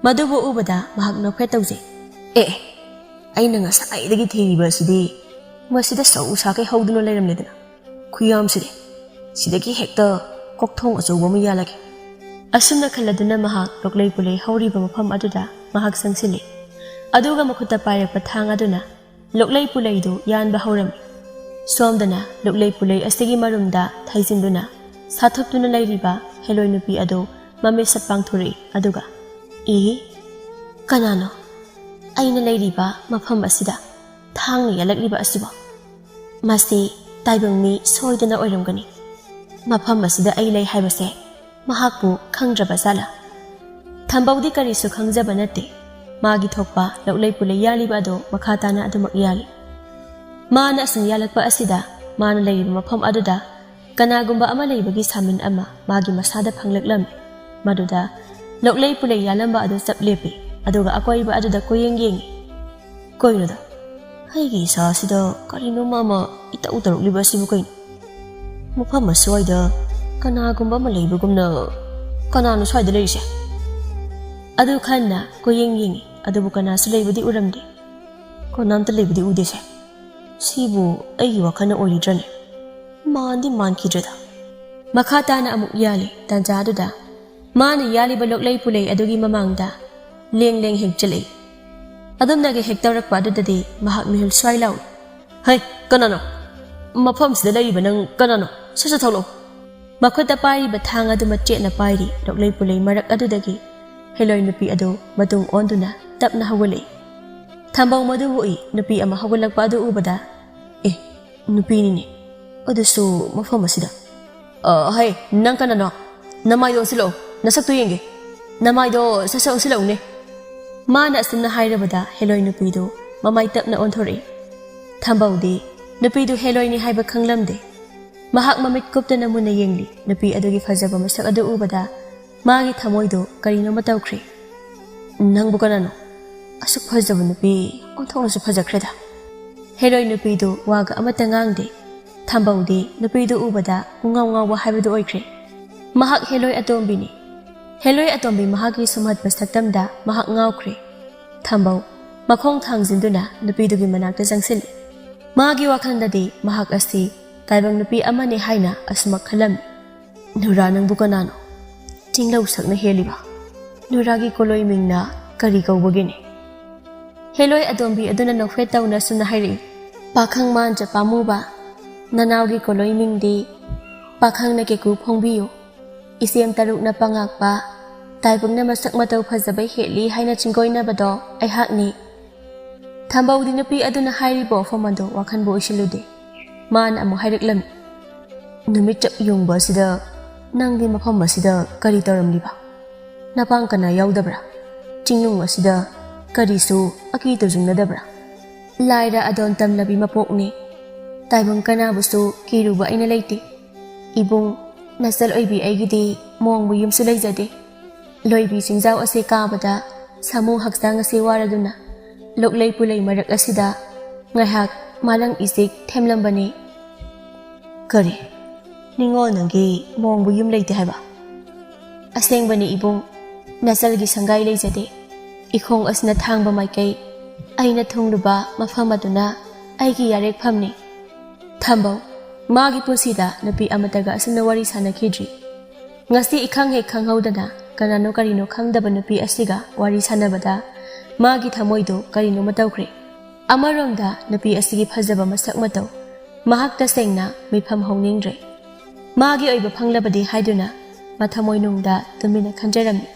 ꯃꯗꯨꯕꯨ ꯎꯕꯗ ꯃꯍꯥꯛ ꯅꯣꯛꯐꯦꯠ ꯇꯧꯖꯩ꯫ "ꯑꯦ, ꯑꯩꯅ ꯉꯁꯥꯏꯗꯒꯤ ꯊꯤꯔꯤꯕ ꯑꯁꯤꯗꯤ ꯃꯁꯤꯗ ꯁꯧ ꯁꯥꯈꯩ ꯍꯧꯗꯨꯅ ꯂꯩꯔꯝꯂꯦꯗꯅ꯫ ꯈꯨꯌꯥꯝꯁꯤꯗꯤ, ꯁꯤꯗꯒꯤ ꯍꯦꯛꯇ ꯀꯣꯛꯊꯣꯡ ꯑꯆꯧꯕ ꯑꯃ ꯌꯥꯜꯂꯒꯦ꯫" ꯑꯁꯨꯝꯅ ꯈꯜꯂꯗꯨꯅ ꯃꯍꯥꯛ ꯂꯣꯛꯂꯩ ꯄꯨꯂꯩ ꯍꯧꯔꯤꯕ ꯃꯐꯝ ꯑꯗꯨꯗ ꯃꯍꯥꯛ ꯆꯪꯁꯤꯜꯂꯤ꯫ ꯑꯗꯨꯒ ꯃꯈꯨꯠꯇ ꯄꯥꯏꯔꯛꯄ ꯊꯥꯡ ꯑꯗꯨꯅ ꯂꯣꯛꯂꯩ ꯄꯨꯂꯩꯗꯨ ꯌꯥꯟꯕ ꯍꯧꯔꯝꯃꯤ꯫ ꯁꯣꯝꯗꯅ ꯂꯣꯛꯂꯩ ꯄꯨꯂꯩ ꯑꯁꯤꯒꯤ ꯃꯔꯨꯝꯗ ꯊꯩꯖꯤꯟꯗꯨꯅ ꯁꯥꯊꯨꯞꯇꯨꯅ ꯂꯩꯔꯤꯕ ꯍꯦꯂꯣꯏ ꯅꯨꯄꯤ ꯑꯗꯨ ꯃꯃꯤꯠ ꯁꯠ ꯄꯥꯡꯊꯣꯔꯛꯏ, ꯑꯗꯨꯒ, "ꯏ, ꯀꯅꯥꯅꯣ ꯑꯩꯅ ꯂꯩꯔꯤꯕ ꯃꯐꯝ ꯑꯁꯤꯗ ꯊꯥꯡꯅ ꯌꯥꯜꯂꯛꯂꯤꯕ ꯑꯁꯤꯕꯣ?" "ꯃꯁꯤ ꯇꯥꯏꯕꯪ ꯃꯤ ꯁꯣꯏꯗꯅ ꯑꯣꯏꯔꯝꯒꯅꯤ꯫ ꯃꯐꯝ ꯑꯁꯤꯗ ꯑꯩ ꯂꯩ ꯍꯥꯏꯕꯁꯦ ꯃꯍꯥꯛꯄꯨ ꯈꯪꯗ꯭ꯔꯕ ꯖꯥꯠꯂꯥ?" ꯊꯝꯕꯧꯗꯤ ꯀꯔꯤꯁꯨ ꯈꯪꯖꯕ ꯅꯠꯇꯦ꯫ ꯃꯥꯒꯤ ꯊꯣꯛꯄ ꯂꯣꯛꯂꯩ ꯄꯨꯂꯩ ꯌꯥꯜꯂꯤꯕ ꯑꯗꯨ ꯃꯈꯥ ꯇꯥꯅ ꯑꯗꯨꯃꯛ ꯌꯥꯜꯂꯤ꯫ ꯃꯥꯅ ꯑꯁꯨꯝ ꯌꯥꯜꯂꯛꯄ ꯑꯁꯤꯗ ꯃꯥꯅ ꯂꯩꯔꯤꯕ ꯃꯐꯝ ꯑꯗꯨꯗ ꯀꯅꯥꯒꯨꯝꯕ ꯑꯃ ꯂꯩꯕꯒꯤ ꯁꯥꯃꯤꯟ ꯑꯃ ꯃꯥꯒꯤ ꯃꯁꯥꯗ ꯐꯪꯂꯛꯂꯝꯃꯤ꯫ ꯃꯗꯨꯗ ꯂꯣꯛꯂꯩ ꯄꯨꯂꯩ ꯌꯥꯜꯂꯝꯕ ꯑꯗꯨ ꯆꯞ ꯂꯦꯞꯄꯤ, ꯑꯗꯨꯒ ꯑꯀꯣꯏꯕ ꯑꯗꯨꯗ ꯀꯣꯏꯌꯦꯡ ꯌꯦꯡꯉꯤ꯫ "ꯀꯩꯅꯣꯗ, ꯑꯩꯒꯤ ꯏꯁꯥꯁꯤꯗ ꯀꯔꯤꯅꯣꯝꯃ ꯑꯃ ꯏꯇꯧ ꯇꯧꯔꯛꯂꯤꯕ ꯑꯁꯤꯕꯨ ꯀꯩꯅꯣ? ꯃꯐꯝ ꯑꯁ꯭ꯋꯥꯏꯗ ꯀꯅꯥꯒꯨꯝꯕ ꯑꯃ ꯂꯩꯕꯒꯨꯝꯅ꯫ ꯀꯅꯥꯅꯣ ꯁ꯭ꯋꯥꯏꯗ ꯂꯩꯔꯤꯁꯦ?" ꯑꯗꯨ ꯈꯟꯅ ꯀꯣꯏꯌꯦꯡ ꯌꯦꯡꯉꯤ, ꯑꯗꯨꯕꯨ ꯀꯅꯥꯁꯨ ꯂꯩꯕꯗꯤ ꯎꯔꯝꯗꯦ꯫ "ꯀꯅꯥꯝꯇ ꯂꯩꯕꯗꯤ ꯎꯗꯦꯁꯦ꯫ ꯁꯤꯕꯨ ꯑꯩꯒꯤ ꯋꯥꯈꯜꯅ ꯑꯣꯏꯔꯤꯗ꯭ꯔꯅꯦ? ꯃꯥꯟꯗꯤ ꯃꯥꯟꯈꯤꯗ꯭ꯔꯦꯗ꯫" ꯃꯈꯥ ꯇꯥꯅ ꯑꯃꯨꯛ ꯌꯥꯜꯂꯤ꯫ ꯇꯥꯟꯖꯥ ꯑꯗꯨꯗ ꯃꯥꯅ ꯌꯥꯜꯂꯤꯕ ꯂꯣꯛꯂꯩ ꯄꯨꯂꯩ ꯑꯗꯨꯒꯤ ꯃꯃꯥꯡꯗ ꯂꯦꯡ ꯂꯦꯡ ꯍꯦꯛ ꯆꯠꯂꯛꯏ꯫ ꯑꯗꯨꯝꯅꯒ ꯍꯦꯛ ꯇꯧꯔꯛꯄ ꯑꯗꯨꯗꯗꯤ ꯃꯍꯥꯛ ꯃꯤꯍꯨꯜ ꯁ꯭ꯋꯥꯏ ꯂꯥꯎꯏ꯫ "ꯍꯩ, ꯀꯅꯥꯅꯣ? ꯃꯐꯝꯁꯤꯗ ꯂꯩꯔꯤꯕ ꯅꯪ ꯀꯅꯥꯅꯣ? ꯁꯠ ꯁꯠ ꯊꯣꯛꯂꯛꯎ!" ꯃꯈꯨꯠꯇ ꯄꯥꯏꯔꯤꯕ ꯊꯥꯡ ꯑꯗꯨ ꯃꯆꯦꯠꯅ ꯄꯥꯏꯔꯤ꯫ ꯂꯣꯛꯂꯩ ꯄꯨꯂꯩ ꯃꯔꯛ ꯑꯗꯨꯗꯒꯤ ꯍꯦꯂꯣꯏ ꯅꯨꯄꯤ ꯑꯗꯨ ꯃꯇꯨꯡ ꯑꯣꯟꯗꯨꯅ ꯇꯞꯅ ꯍꯧꯒꯠꯂꯛꯏ꯫ ꯊꯝꯕꯧ ꯃꯗꯨꯕꯨ ꯎꯏ꯫ ꯅꯨꯄꯤ ꯑꯃ ꯍꯧꯒꯠꯂꯛꯄ ꯑꯗꯨ ꯎꯕꯗ, "ꯑꯦ, ꯅꯨꯄꯤꯅꯤꯅꯦ, ꯑꯗꯨꯁꯨ ꯃꯐꯝ ꯑꯁꯤꯗ꯫ ꯑ, ꯍꯩ, ꯅꯪ ꯀꯅꯥꯅꯣ? ꯅꯃꯥꯏꯗꯣ ꯑꯣꯟꯁꯤꯜꯂꯛꯑꯣ, ꯅꯁꯛꯇꯨ ꯌꯦꯡꯒꯦ꯫ ꯅꯃꯥꯏꯗꯣ ꯁꯠ ꯁꯠ ꯑꯣꯟꯁꯤꯜꯂꯛꯎꯅꯦ꯫" ꯃꯥꯅ ꯑꯁꯨꯝꯅ ꯍꯥꯏꯔꯕꯗ ꯍꯦꯂꯣꯏ ꯅꯨꯄꯤꯗꯨ ꯃꯃꯥꯏ ꯇꯞꯅ ꯑꯣꯟꯊꯣꯔꯛꯏ꯫ ꯊꯝꯕꯧꯗꯤ ꯅꯨꯄꯤꯗꯨ ꯍꯦꯂꯣꯏꯅꯤ ꯍꯥꯏꯕ ꯈꯪꯂꯝꯗꯦ꯫ ꯃꯍꯥꯛ ꯃꯃꯤꯠ ꯀꯨꯞꯇꯅ ꯃꯨꯟꯅ ꯌꯦꯡꯂꯤ꯫ ꯅꯨꯄꯤ ꯑꯗꯨꯒꯤ ꯐꯖꯕ ꯃꯁꯛ ꯑꯗꯨ ꯎꯕꯗ ꯃꯥꯒꯤ ꯊꯃꯣꯏꯗꯨ ꯀꯔꯤꯅꯣꯃ ꯇꯧꯈ꯭ꯔꯦ꯫ "ꯅꯪꯕꯨ ꯀꯅꯥꯅꯣ? ꯑꯁꯨꯛ ꯐꯖꯕ ꯅꯨꯄꯤ ꯑꯣꯟꯊꯣꯛꯅꯁꯨ ꯐꯖꯈ꯭ꯔꯦꯗ꯫" ꯍꯦꯂꯣꯏ ꯅꯨꯄꯤꯗꯨ ꯋꯥꯒ ꯑꯃꯠꯇ ꯉꯥꯡꯗꯦ꯫ ꯊꯝꯕꯧꯗꯤ ꯅꯨꯄꯤꯗꯨ ꯎꯕꯗ ꯄꯨꯡꯉꯥꯎ ꯉꯥꯎꯕ ꯍꯥꯏꯕꯗꯨ ꯑꯣꯏꯈ꯭ꯔꯦ꯫ ꯃꯍꯥꯛ ꯍꯦꯂꯣꯏ ꯑꯇꯣꯝꯕꯤꯅꯤ꯫ ꯍꯦꯂꯣꯏ ꯑꯇꯣꯝꯕꯤ ꯃꯍꯥꯛꯀꯤ ꯁꯨꯝꯍꯠꯄ ꯁꯛꯇꯝꯗ ꯃꯍꯥꯛ ꯉꯥꯎꯈ꯭ꯔꯦ꯫ ꯊꯝꯕꯧ ꯃꯈꯣꯡ ꯊꯥꯡꯖꯤꯟꯗꯨꯅ ꯅꯨꯄꯤꯗꯨꯒꯤ ꯃꯅꯥꯛꯇ ꯆꯪꯁꯤꯜꯂꯤ꯫ ꯃꯥꯒꯤ ꯋꯥꯈꯜꯗꯗꯤ ꯃꯍꯥꯛ ꯑꯁꯤ ꯇꯥꯏꯕꯪ ꯅꯨꯄꯤ ꯑꯃꯅꯤ ꯍꯥꯏꯅ ꯑꯁꯨꯃꯛ ꯈꯜꯂꯝꯃꯤ꯫ "ꯅꯨꯔꯥ, ꯅꯪꯕꯨ ꯀꯅꯥꯅꯣ? ꯆꯤꯡꯂꯧ ꯁꯛꯅ ꯍꯦꯜꯂꯤꯕ ꯅꯨꯔꯥꯒꯤ ꯀꯣꯂꯣꯏ ꯃꯤꯡꯅ ꯀꯔꯤ ꯀꯧꯕꯒꯤꯅꯤ?" ꯍꯦꯂꯣꯏ ꯑꯇꯣꯝꯕꯤ ꯑꯗꯨꯅ ꯅꯣꯛꯐꯦꯠ ꯇꯧꯅ ꯑꯁꯨꯝꯅ ꯍꯥꯏꯔꯛꯏ, "ꯄꯥꯈꯪ ꯃꯥꯟꯖ ꯄꯥꯝꯃꯨꯕ, ꯅꯅꯥꯎꯒꯤ ꯀꯣꯂꯣꯏ ꯃꯤꯡꯗꯤ ꯄꯥꯈꯪꯅ ꯀꯦꯀꯨ ꯐꯣꯡꯕꯤꯌꯨ꯫ ꯏꯆꯦꯝ ꯇꯔꯨꯛꯅ ꯄꯉꯥꯛꯄ, ꯇꯥꯏꯕꯪꯅ ꯃꯁꯛ ꯃꯇꯧ ꯐꯖꯕ ꯍꯦꯜꯂꯤ ꯍꯥꯏꯅ ꯆꯤꯡꯒꯣꯏꯅꯕꯗꯣ ꯑꯩꯍꯥꯛꯅꯤ꯫" ꯊꯝꯕꯧꯗꯤ ꯅꯨꯄꯤ ꯑꯗꯨꯅ ꯍꯥꯏꯔꯤꯕ ꯋꯥꯐꯝ ꯑꯗꯨ ꯋꯥꯈꯜꯕꯨ ꯑꯣꯏꯁꯤꯜꯂꯨꯗꯦ꯫ ꯃꯥꯅ ꯑꯃꯨꯛ ꯍꯥꯏꯔꯛꯂꯝꯃꯤ, "ꯅꯨꯃꯤꯠ ꯆꯞ ꯌꯨꯡꯕ ꯑꯁꯤꯗ ꯅꯪꯗꯤ ꯃꯐꯝ ꯑꯁꯤꯗ ꯀꯔꯤ ꯇꯧꯔꯝꯂꯤꯕ? ꯅꯄꯥꯡ ꯀꯅꯥ ꯌꯥꯎꯗꯕ꯭ꯔꯥ? ꯆꯤꯡꯅꯨꯡ ꯑꯁꯤꯗ ꯀꯔꯤꯁꯨ ꯑꯀꯤ ꯇꯨꯖꯨꯡꯅꯗꯕ꯭ꯔꯥ? ꯂꯥꯏꯔ ꯑꯗꯣꯟ ꯇꯝꯂꯕꯤ ꯃꯄꯣꯛꯅꯤ꯫ ꯇꯥꯏꯕꯪ ꯀꯅꯥꯕꯨꯁꯨ ꯀꯤꯔꯨꯕ ꯑꯩꯅ ꯂꯩꯇꯦ꯫ ꯏꯕꯨꯡ, ꯅꯆꯜ ꯑꯣꯏꯕꯤ ꯑꯩꯒꯤꯗꯤ ꯃꯣꯡꯕ ꯌꯨꯝꯁꯨ ꯂꯩꯖꯗꯦ꯫ ꯂꯣꯏꯕꯤ ꯆꯤꯡꯖꯥꯎ ꯑꯁꯤ ꯀꯥꯕꯗ ꯁꯥꯃꯨ ꯍꯛꯆꯥꯡ ꯑꯁꯤ ꯋꯥꯔꯗꯨꯅ ꯂꯣꯛꯂꯩ ꯄꯨꯂꯩ ꯃꯔꯛ ꯑꯁꯤꯗ ꯉꯥꯏꯍꯥꯛ ꯃꯥꯂꯪ ꯏꯆꯦꯛ ꯊꯦꯝꯂꯝꯕꯅꯤ꯫" "ꯀꯔꯤ? ꯅꯤꯡꯉꯣꯜ ꯅꯪꯒꯤ ꯃꯣꯡꯕ ꯌꯨꯝ ꯂꯩꯇꯦ ꯍꯥꯏꯕ?" "ꯑꯁꯦꯡꯕꯅꯤ ꯏꯕꯨꯡ, ꯅꯆꯜꯒꯤ ꯁꯪꯒꯥꯏ ꯂꯩꯖꯗꯦ꯫ ꯏꯈꯣꯡ ꯑꯁꯤꯅ ꯊꯥꯡꯕ ꯃꯥꯏꯀꯩ, ꯑꯩꯅ ꯊꯨꯡꯂꯨꯕ ꯃꯐꯝ ꯑꯗꯨꯅ ꯑꯩꯒꯤ ꯌꯥꯔꯦꯛꯐꯝꯅꯤ꯫" "ꯊꯝꯕꯧ, ꯃꯥꯒꯤ ꯄꯨꯟꯁꯤꯗ ꯅꯨꯄꯤ ꯑꯃꯠꯇꯒ ꯑꯁꯨꯝꯅ ꯋꯥꯔꯤ ꯁꯥꯟꯅꯈꯤꯗ꯭ꯔꯤ꯫ ꯉꯁꯤ ꯏꯈꯪ ꯍꯦꯛ ꯈꯪꯍꯧꯗꯅ ꯀꯅꯥꯅꯣ ꯀꯔꯤꯅꯣ ꯈꯪꯗꯕ ꯅꯨꯄꯤ ꯑꯁꯤꯒ ꯋꯥꯔꯤ ꯁꯥꯟꯅꯕꯗ ꯃꯥꯒꯤ ꯊꯃꯣꯏꯗꯨ ꯀꯔꯤꯅꯣꯃ ꯇꯧꯈ꯭ꯔꯦ꯫ ꯑꯃꯔꯣꯝꯗ ꯅꯨꯄꯤ ꯑꯁꯤꯒꯤ ꯐꯖꯕ ꯃꯁꯛ ꯃꯇꯧ ꯃꯍꯥꯛ ꯇꯁꯦꯡꯅ ꯃꯤꯐꯝ ꯍꯧꯅꯤꯡꯗ꯭ꯔꯦ꯫ ꯃꯥꯒꯤ ꯑꯣꯏꯕ ꯐꯪꯂꯕꯗꯤ ꯍꯥꯏꯗꯨꯅ ꯃꯊꯃꯣꯏꯅꯨꯡꯗ ꯇꯨꯃꯤꯟꯅ ꯈꯟꯖꯔꯝꯃꯤ꯫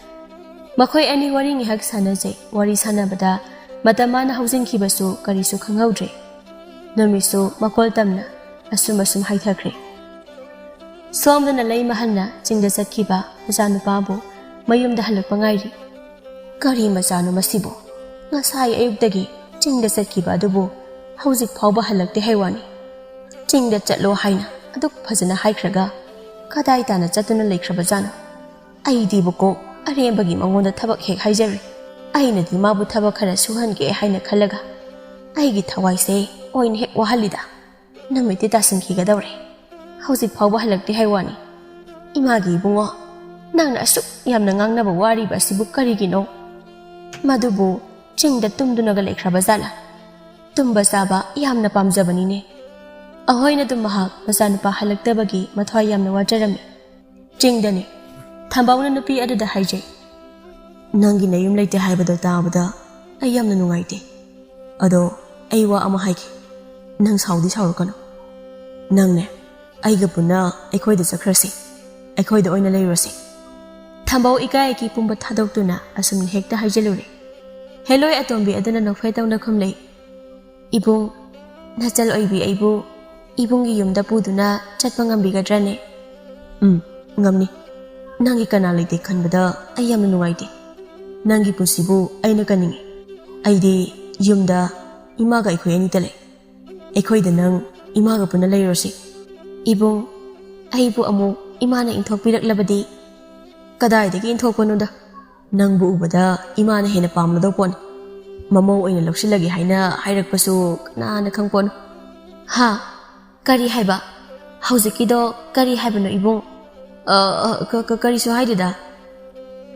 ꯃꯈꯣꯏ ꯑꯅꯤ ꯋꯥꯔꯤ ꯉꯥꯏꯍꯥꯛ ꯁꯥꯟꯅꯖꯩ꯫ ꯋꯥꯔꯤ ꯁꯥꯟꯅꯕꯗ ꯃꯇꯝ ꯃꯥꯅ ꯍꯧꯖꯤꯟꯈꯤꯕꯁꯨ ꯀꯔꯤꯁꯨ ꯈꯪꯍꯧꯗ꯭ꯔꯦ꯫ ꯅꯨꯃꯤꯠꯁꯨ ꯃꯀꯣꯜ ꯇꯝꯅ ꯑꯁꯨꯝ ꯑꯁꯨꯝ ꯍꯥꯏꯊꯈ꯭ꯔꯦ꯫ ꯁꯣꯝꯗꯅ ꯂꯩꯃꯍꯟꯅ ꯆꯤꯡꯗ ꯆꯠꯈꯤꯕ ꯃꯆꯥꯅꯨꯄꯥꯕꯨ ꯃꯌꯨꯝꯗ ꯍꯜꯂꯛꯄ ꯉꯥꯏꯔꯤ꯫ "ꯀꯔꯤ ꯃꯆꯥꯅꯣ ꯃꯁꯤꯕꯨ? ꯉꯁꯥꯏ ꯑꯌꯨꯛꯇꯒꯤ ꯆꯤꯡꯗ ꯆꯠꯈꯤꯕ ꯑꯗꯨꯕꯨ ꯍꯧꯖꯤꯛ ꯐꯥꯎꯕ ꯍꯜꯂꯛꯇꯦ ꯍꯥꯏ ꯋꯥꯅꯤ꯫ ꯆꯤꯡꯗ ꯆꯠꯂꯣ ꯍꯥꯏꯅ ꯑꯗꯨꯛ ꯐꯖꯅ ꯍꯥꯏꯈ꯭ꯔꯒ ꯀꯗꯥꯏ ꯇꯥꯅ ꯆꯠꯇꯨꯅ ꯂꯩꯈ꯭ꯔꯕꯖꯥꯠꯅꯣ? ꯑꯩꯗꯤꯕꯀꯣ ꯑꯔꯦꯝꯕꯒꯤ ꯃꯉꯣꯟꯗ ꯊꯕꯛ ꯍꯦꯛ ꯍꯥꯏꯖꯔꯨꯏ꯫ ꯑꯩꯅꯗꯤ ꯃꯥꯕꯨ ꯊꯕꯛ ꯈꯔ ꯁꯨꯍꯟꯒꯦ ꯍꯥꯏꯅ ꯈꯜꯂꯒ ꯑꯩꯒꯤ ꯊꯋꯥꯏꯁꯦ ꯑꯣꯏꯅ ꯍꯦꯛ ꯋꯥꯍꯜꯂꯤꯗ꯫ ꯅꯨꯃꯤꯠꯇꯤ ꯇꯥꯁꯤꯟꯈꯤꯒꯗꯧꯔꯦ꯫ ꯍꯧꯖꯤꯛ ꯐꯥꯎꯕ ꯍꯜꯂꯛꯇꯦ ꯍꯥꯏ ꯋꯥꯅꯤ꯫ ꯏꯃꯥꯒꯤ ꯏꯕꯨꯡꯉꯣ, ꯅꯪꯅ ꯑꯁꯨꯛ ꯌꯥꯝꯅ ꯉꯥꯡꯅꯕ ꯋꯥꯔꯤꯕ ꯑꯁꯤꯕꯨ ꯀꯔꯤꯒꯤꯅꯣ? ꯃꯗꯨꯕꯨ ꯆꯤꯡꯗ ꯇꯨꯝꯗꯨꯅꯒ ꯂꯩꯈ꯭ꯔꯕ ꯖꯥꯠꯂꯥ? ꯇꯨꯝꯕ ꯆꯥꯕ ꯌꯥꯝꯅ ꯄꯥꯝꯖꯕꯅꯤꯅꯦ꯫" ꯑꯍꯣꯏꯅ ꯑꯗꯨꯝ ꯃꯍꯥꯛ ꯃꯆꯥꯅꯨꯄꯥ ꯍꯜꯂꯛꯇꯕꯒꯤ ꯃꯊ꯭ꯋꯥꯏ ꯌꯥꯝꯅ ꯋꯥꯖꯔꯝꯃꯤ꯫ ꯆꯤꯡꯗꯅꯤ꯫ ꯊꯝꯕꯧꯅ ꯅꯨꯄꯤ ꯑꯗꯨꯗ ꯍꯥꯏꯖꯩ, "ꯅꯪꯒꯤ ꯅꯌꯨꯝ ꯂꯩꯇꯦ ꯍꯥꯏꯕꯗꯣ ꯇꯥꯕꯗ ꯑꯩ ꯌꯥꯝꯅ ꯅꯨꯡꯉꯥꯏꯇꯦ꯫ ꯑꯗꯣ ꯑꯩ ꯋꯥ ꯑꯃ ꯍꯥꯏꯒꯦ, ꯅꯪ ꯁꯥꯎꯗꯤ ꯁꯥꯎꯔꯛꯀꯅꯨ꯫ ꯅꯪꯅꯦ ꯑꯩꯒ ꯄꯨꯟꯅ ꯑꯩꯈꯣꯏꯗ ꯆꯠꯈ꯭ꯔꯁꯤ, ꯑꯩꯈꯣꯏꯗ ꯑꯣꯏꯅ ꯂꯩꯔꯨꯔꯁꯤ꯫" ꯊꯝꯕꯧ ꯏꯀꯥꯏ ꯏꯀꯤ ꯄꯨꯝꯕ ꯊꯥꯗꯣꯛꯇꯨꯅ ꯑꯁꯨꯝꯅ ꯍꯦꯛꯇ ꯍꯥꯏꯖꯤꯜꯂꯨꯔꯦ꯫ ꯍꯦꯂꯣꯏ ꯑꯇꯣꯝꯕꯤ ꯑꯗꯨꯅ ꯅꯣꯛꯐꯦ ꯇꯧꯅ ꯈꯨꯝꯂꯩ, "ꯏꯕꯨꯡ, ꯅꯆꯜ ꯑꯣꯏꯕꯤ ꯑꯩꯕꯨ ꯏꯕꯨꯡꯒꯤ ꯌꯨꯝꯗ ꯄꯨꯗꯨꯅ ꯆꯠꯄ ꯉꯝꯕꯤꯒꯗ꯭ꯔꯅꯦ? ꯎꯝ, ꯉꯝꯅꯤ꯫ ꯅꯪꯒꯤ ꯀꯅꯥ ꯂꯩꯇꯦ ꯈꯟꯕꯗ ꯑꯩ ꯌꯥꯝꯅ ꯅꯨꯡꯉꯥꯏꯇꯦ꯫ ꯅꯪꯒꯤ ꯄꯨꯟꯁꯤꯕꯨ ꯑꯩꯅ ꯀꯟꯅꯤꯡꯉꯤ꯫ ꯑꯩꯗꯤ ꯌꯨꯝꯗ ꯏꯃꯥꯒ ꯑꯩꯈꯣꯏ ꯑꯅꯤꯇ ꯂꯩ꯫ ꯑꯩꯈꯣꯏꯗ ꯅꯪ ꯏꯃꯥꯒ ꯄꯨꯟꯅ ꯂꯩꯔꯨꯔꯁꯤ꯫ ꯏꯕꯨꯡ, ꯑꯩꯕꯨ ꯑꯃꯨꯛ ꯏꯃꯥꯅ ꯏꯟꯊꯣꯛꯄꯤꯔꯛꯂꯕꯗꯤ? ꯀꯗꯥꯏꯗꯒꯤ ꯏꯟꯊꯣꯛꯄꯅꯣꯗ? ꯅꯪꯕꯨ ꯎꯕꯗ ꯏꯃꯥꯅ ꯍꯦꯟꯅ ꯄꯥꯝꯂꯗꯧ ꯄꯣꯠꯅꯤ꯫ ꯃꯃꯧ ꯑꯣꯏꯅ ꯂꯧꯁꯤꯜꯂꯒꯦ ꯍꯥꯏꯅ ꯍꯥꯏꯔꯛꯄꯁꯨ ꯀꯅꯥꯅ ꯈꯪꯄꯣꯠꯅꯣ? ꯍꯥ? ꯀꯔꯤ ꯍꯥꯏꯕ? ꯍꯧꯖꯤꯛꯀꯤꯗꯣ ꯀꯔꯤ ꯍꯥꯏꯕꯅꯣ ꯏꯕꯨꯡ? ꯑ, ꯑ, ꯀ-, ꯀ-, ꯀꯔꯤꯁꯨ ꯍꯥꯏꯗꯦꯗ꯫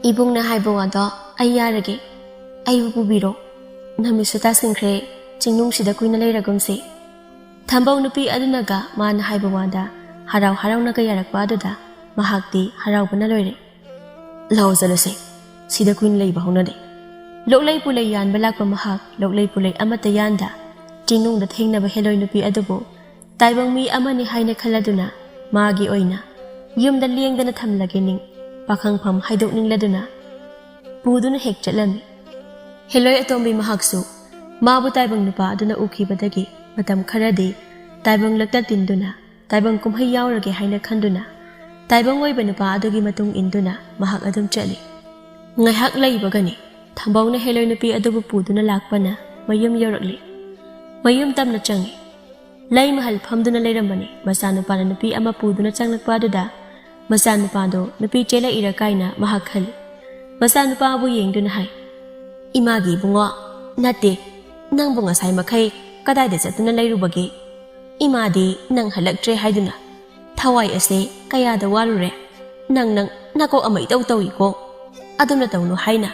ꯏꯕꯨꯡꯅ ꯍꯥꯏꯕ ꯋꯥꯗꯣ ꯑꯩ ꯌꯥꯔꯒꯦ꯫ ꯑꯩꯕꯨ ꯄꯨꯕꯤꯔꯣ꯫ ꯅꯨꯃꯤꯠꯁꯨ ꯇꯥꯁꯤꯟꯈ꯭ꯔꯦ꯫ ꯆꯤꯡꯅꯨꯡꯁꯤꯗ ꯀꯨꯏꯅ ꯂꯩꯔꯒꯨꯝꯁꯤ꯫ ꯊꯝꯕꯧ ꯅꯨꯄꯤ ꯑꯗꯨꯅꯒ ꯃꯥꯅ ꯍꯥꯏꯕ ꯋꯥꯗ ꯍꯔꯥꯎ ꯍꯔꯥꯎꯅꯒ ꯌꯥꯔꯛꯄ ꯑꯗꯨꯗ ꯃꯍꯥꯛꯇꯤ ꯍꯔꯥꯎꯕꯅ ꯂꯣꯏꯔꯦ꯫ ꯂꯥꯛꯑꯣ ꯆꯠꯂꯁꯦ꯫ ꯁꯤꯗ ꯀꯨꯏꯅ ꯂꯩꯕ ꯍꯧꯅꯗꯦ꯫ ꯂꯣꯛꯂꯩ ꯄꯨꯂꯩ ꯌꯥꯟꯕ ꯂꯥꯛꯄ ꯃꯍꯥꯛ ꯂꯣꯛꯂꯩ ꯄꯨꯂꯩ ꯑꯃꯠꯇ ꯌꯥꯟꯗ ꯆꯤꯡꯅꯨꯡꯗ ꯊꯦꯡꯅꯕ ꯍꯦꯂꯣꯏ ꯅꯨꯄꯤ ꯑꯗꯨꯕꯨ ꯇꯥꯏꯕꯪ ꯃꯤ ꯑꯃꯅꯤ ꯍꯥꯏꯅ ꯈꯜꯂꯗꯨꯅ ꯃꯥꯒꯤ ꯑꯣꯏꯅ ꯌꯨꯝꯗ ꯂꯦꯡꯗꯅ ꯊꯝꯂꯒꯦ ꯅꯤꯡ ꯄꯥꯈꯪꯐꯝ ꯍꯥꯏꯗꯣꯛꯅꯤꯡꯂꯗꯨꯅ ꯄꯨꯗꯨꯅ ꯍꯦꯛ ꯆꯠꯂꯝꯃꯤ꯫ ꯍꯦꯂꯣꯏ ꯑꯇꯣꯝꯕꯤ ꯃꯍꯥꯛꯁꯨ ꯃꯥꯕꯨ ꯇꯥꯏꯕꯪ ꯅꯨꯄꯥ ꯑꯗꯨꯅ ꯎꯈꯤꯕꯗꯒꯤ ꯃꯇꯝ ꯈꯔꯗꯤ ꯇꯥꯏꯕꯪ ꯂꯛꯇ ꯇꯤꯟꯗꯨꯅ ꯇꯥꯏꯕꯪ ꯀꯨꯝꯍꯩ ꯌꯥꯎꯔꯒꯦ ꯍꯥꯏꯅ ꯈꯟꯗꯨꯅ ꯇꯥꯏꯕꯪ ꯑꯣꯏꯕ ꯅꯨꯄꯥ ꯑꯗꯨꯒꯤ ꯃꯇꯨꯡ ꯏꯟꯗꯨꯅ ꯃꯍꯥꯛ ꯑꯗꯨꯝ ꯆꯠꯂꯤ꯫ ꯉꯥꯏꯍꯥꯛ ꯂꯩꯕꯒꯅꯤ ꯊꯝꯕꯧꯅ ꯍꯦꯂꯣꯏ ꯅꯨꯄꯤ ꯑꯗꯨꯕꯨ ꯄꯨꯗꯨꯅ ꯂꯥꯛꯄꯅ ꯃꯌꯨꯝ ꯌꯧꯔꯛꯂꯤ꯫ ꯃꯌꯨꯝ ꯇꯝꯅ ꯆꯪꯉꯤ꯫ ꯂꯩ ꯃꯍꯜ ꯐꯝꯗꯨꯅ ꯂꯩꯔꯝꯕꯅꯤ꯫ ꯃꯆꯥꯅꯨꯄꯥꯅ ꯅꯨꯄꯤ ꯑꯃ ꯄꯨꯗꯨꯅ ꯆꯪꯂꯛꯄ ꯑꯗꯨꯗ ꯃꯆꯥꯅꯨꯄꯥꯗꯣ ꯅꯨꯄꯤ ꯆꯦꯜꯂꯛꯏꯔ ꯀꯥꯏꯅ ꯃꯍꯥꯛ ꯈꯜꯂꯤ꯫ ꯃꯆꯥꯅꯨꯄꯥꯕꯨ ꯌꯦꯡꯗꯨꯅ ꯍꯥꯏ, "ꯏꯃꯥꯒꯤ ꯏꯕꯨꯡꯉꯣ, ꯅꯠꯇꯦ, ꯅꯪꯕꯨ ꯉꯁꯥꯏ ꯃꯈꯩ ꯀꯗꯥꯏꯗ ꯆꯠꯇꯨꯅ ꯂꯩꯔꯨꯕꯒꯦ? ꯏꯃꯥꯗꯤ ꯅꯪ ꯍꯜꯂꯛꯇ꯭ꯔꯦ ꯍꯥꯏꯗꯨꯅ ꯊꯋꯥꯏ ꯑꯁꯦ ꯀꯌꯥꯗ ꯋꯥꯔꯨꯔꯦ꯫ ꯅꯪ, ꯅꯪ ꯅꯀꯣꯛ ꯑꯃ ꯏꯇꯧ ꯇꯧꯏꯀꯣ꯫ ꯑꯗꯨꯝꯅ ꯇꯧꯅꯨ ꯍꯥꯏꯅ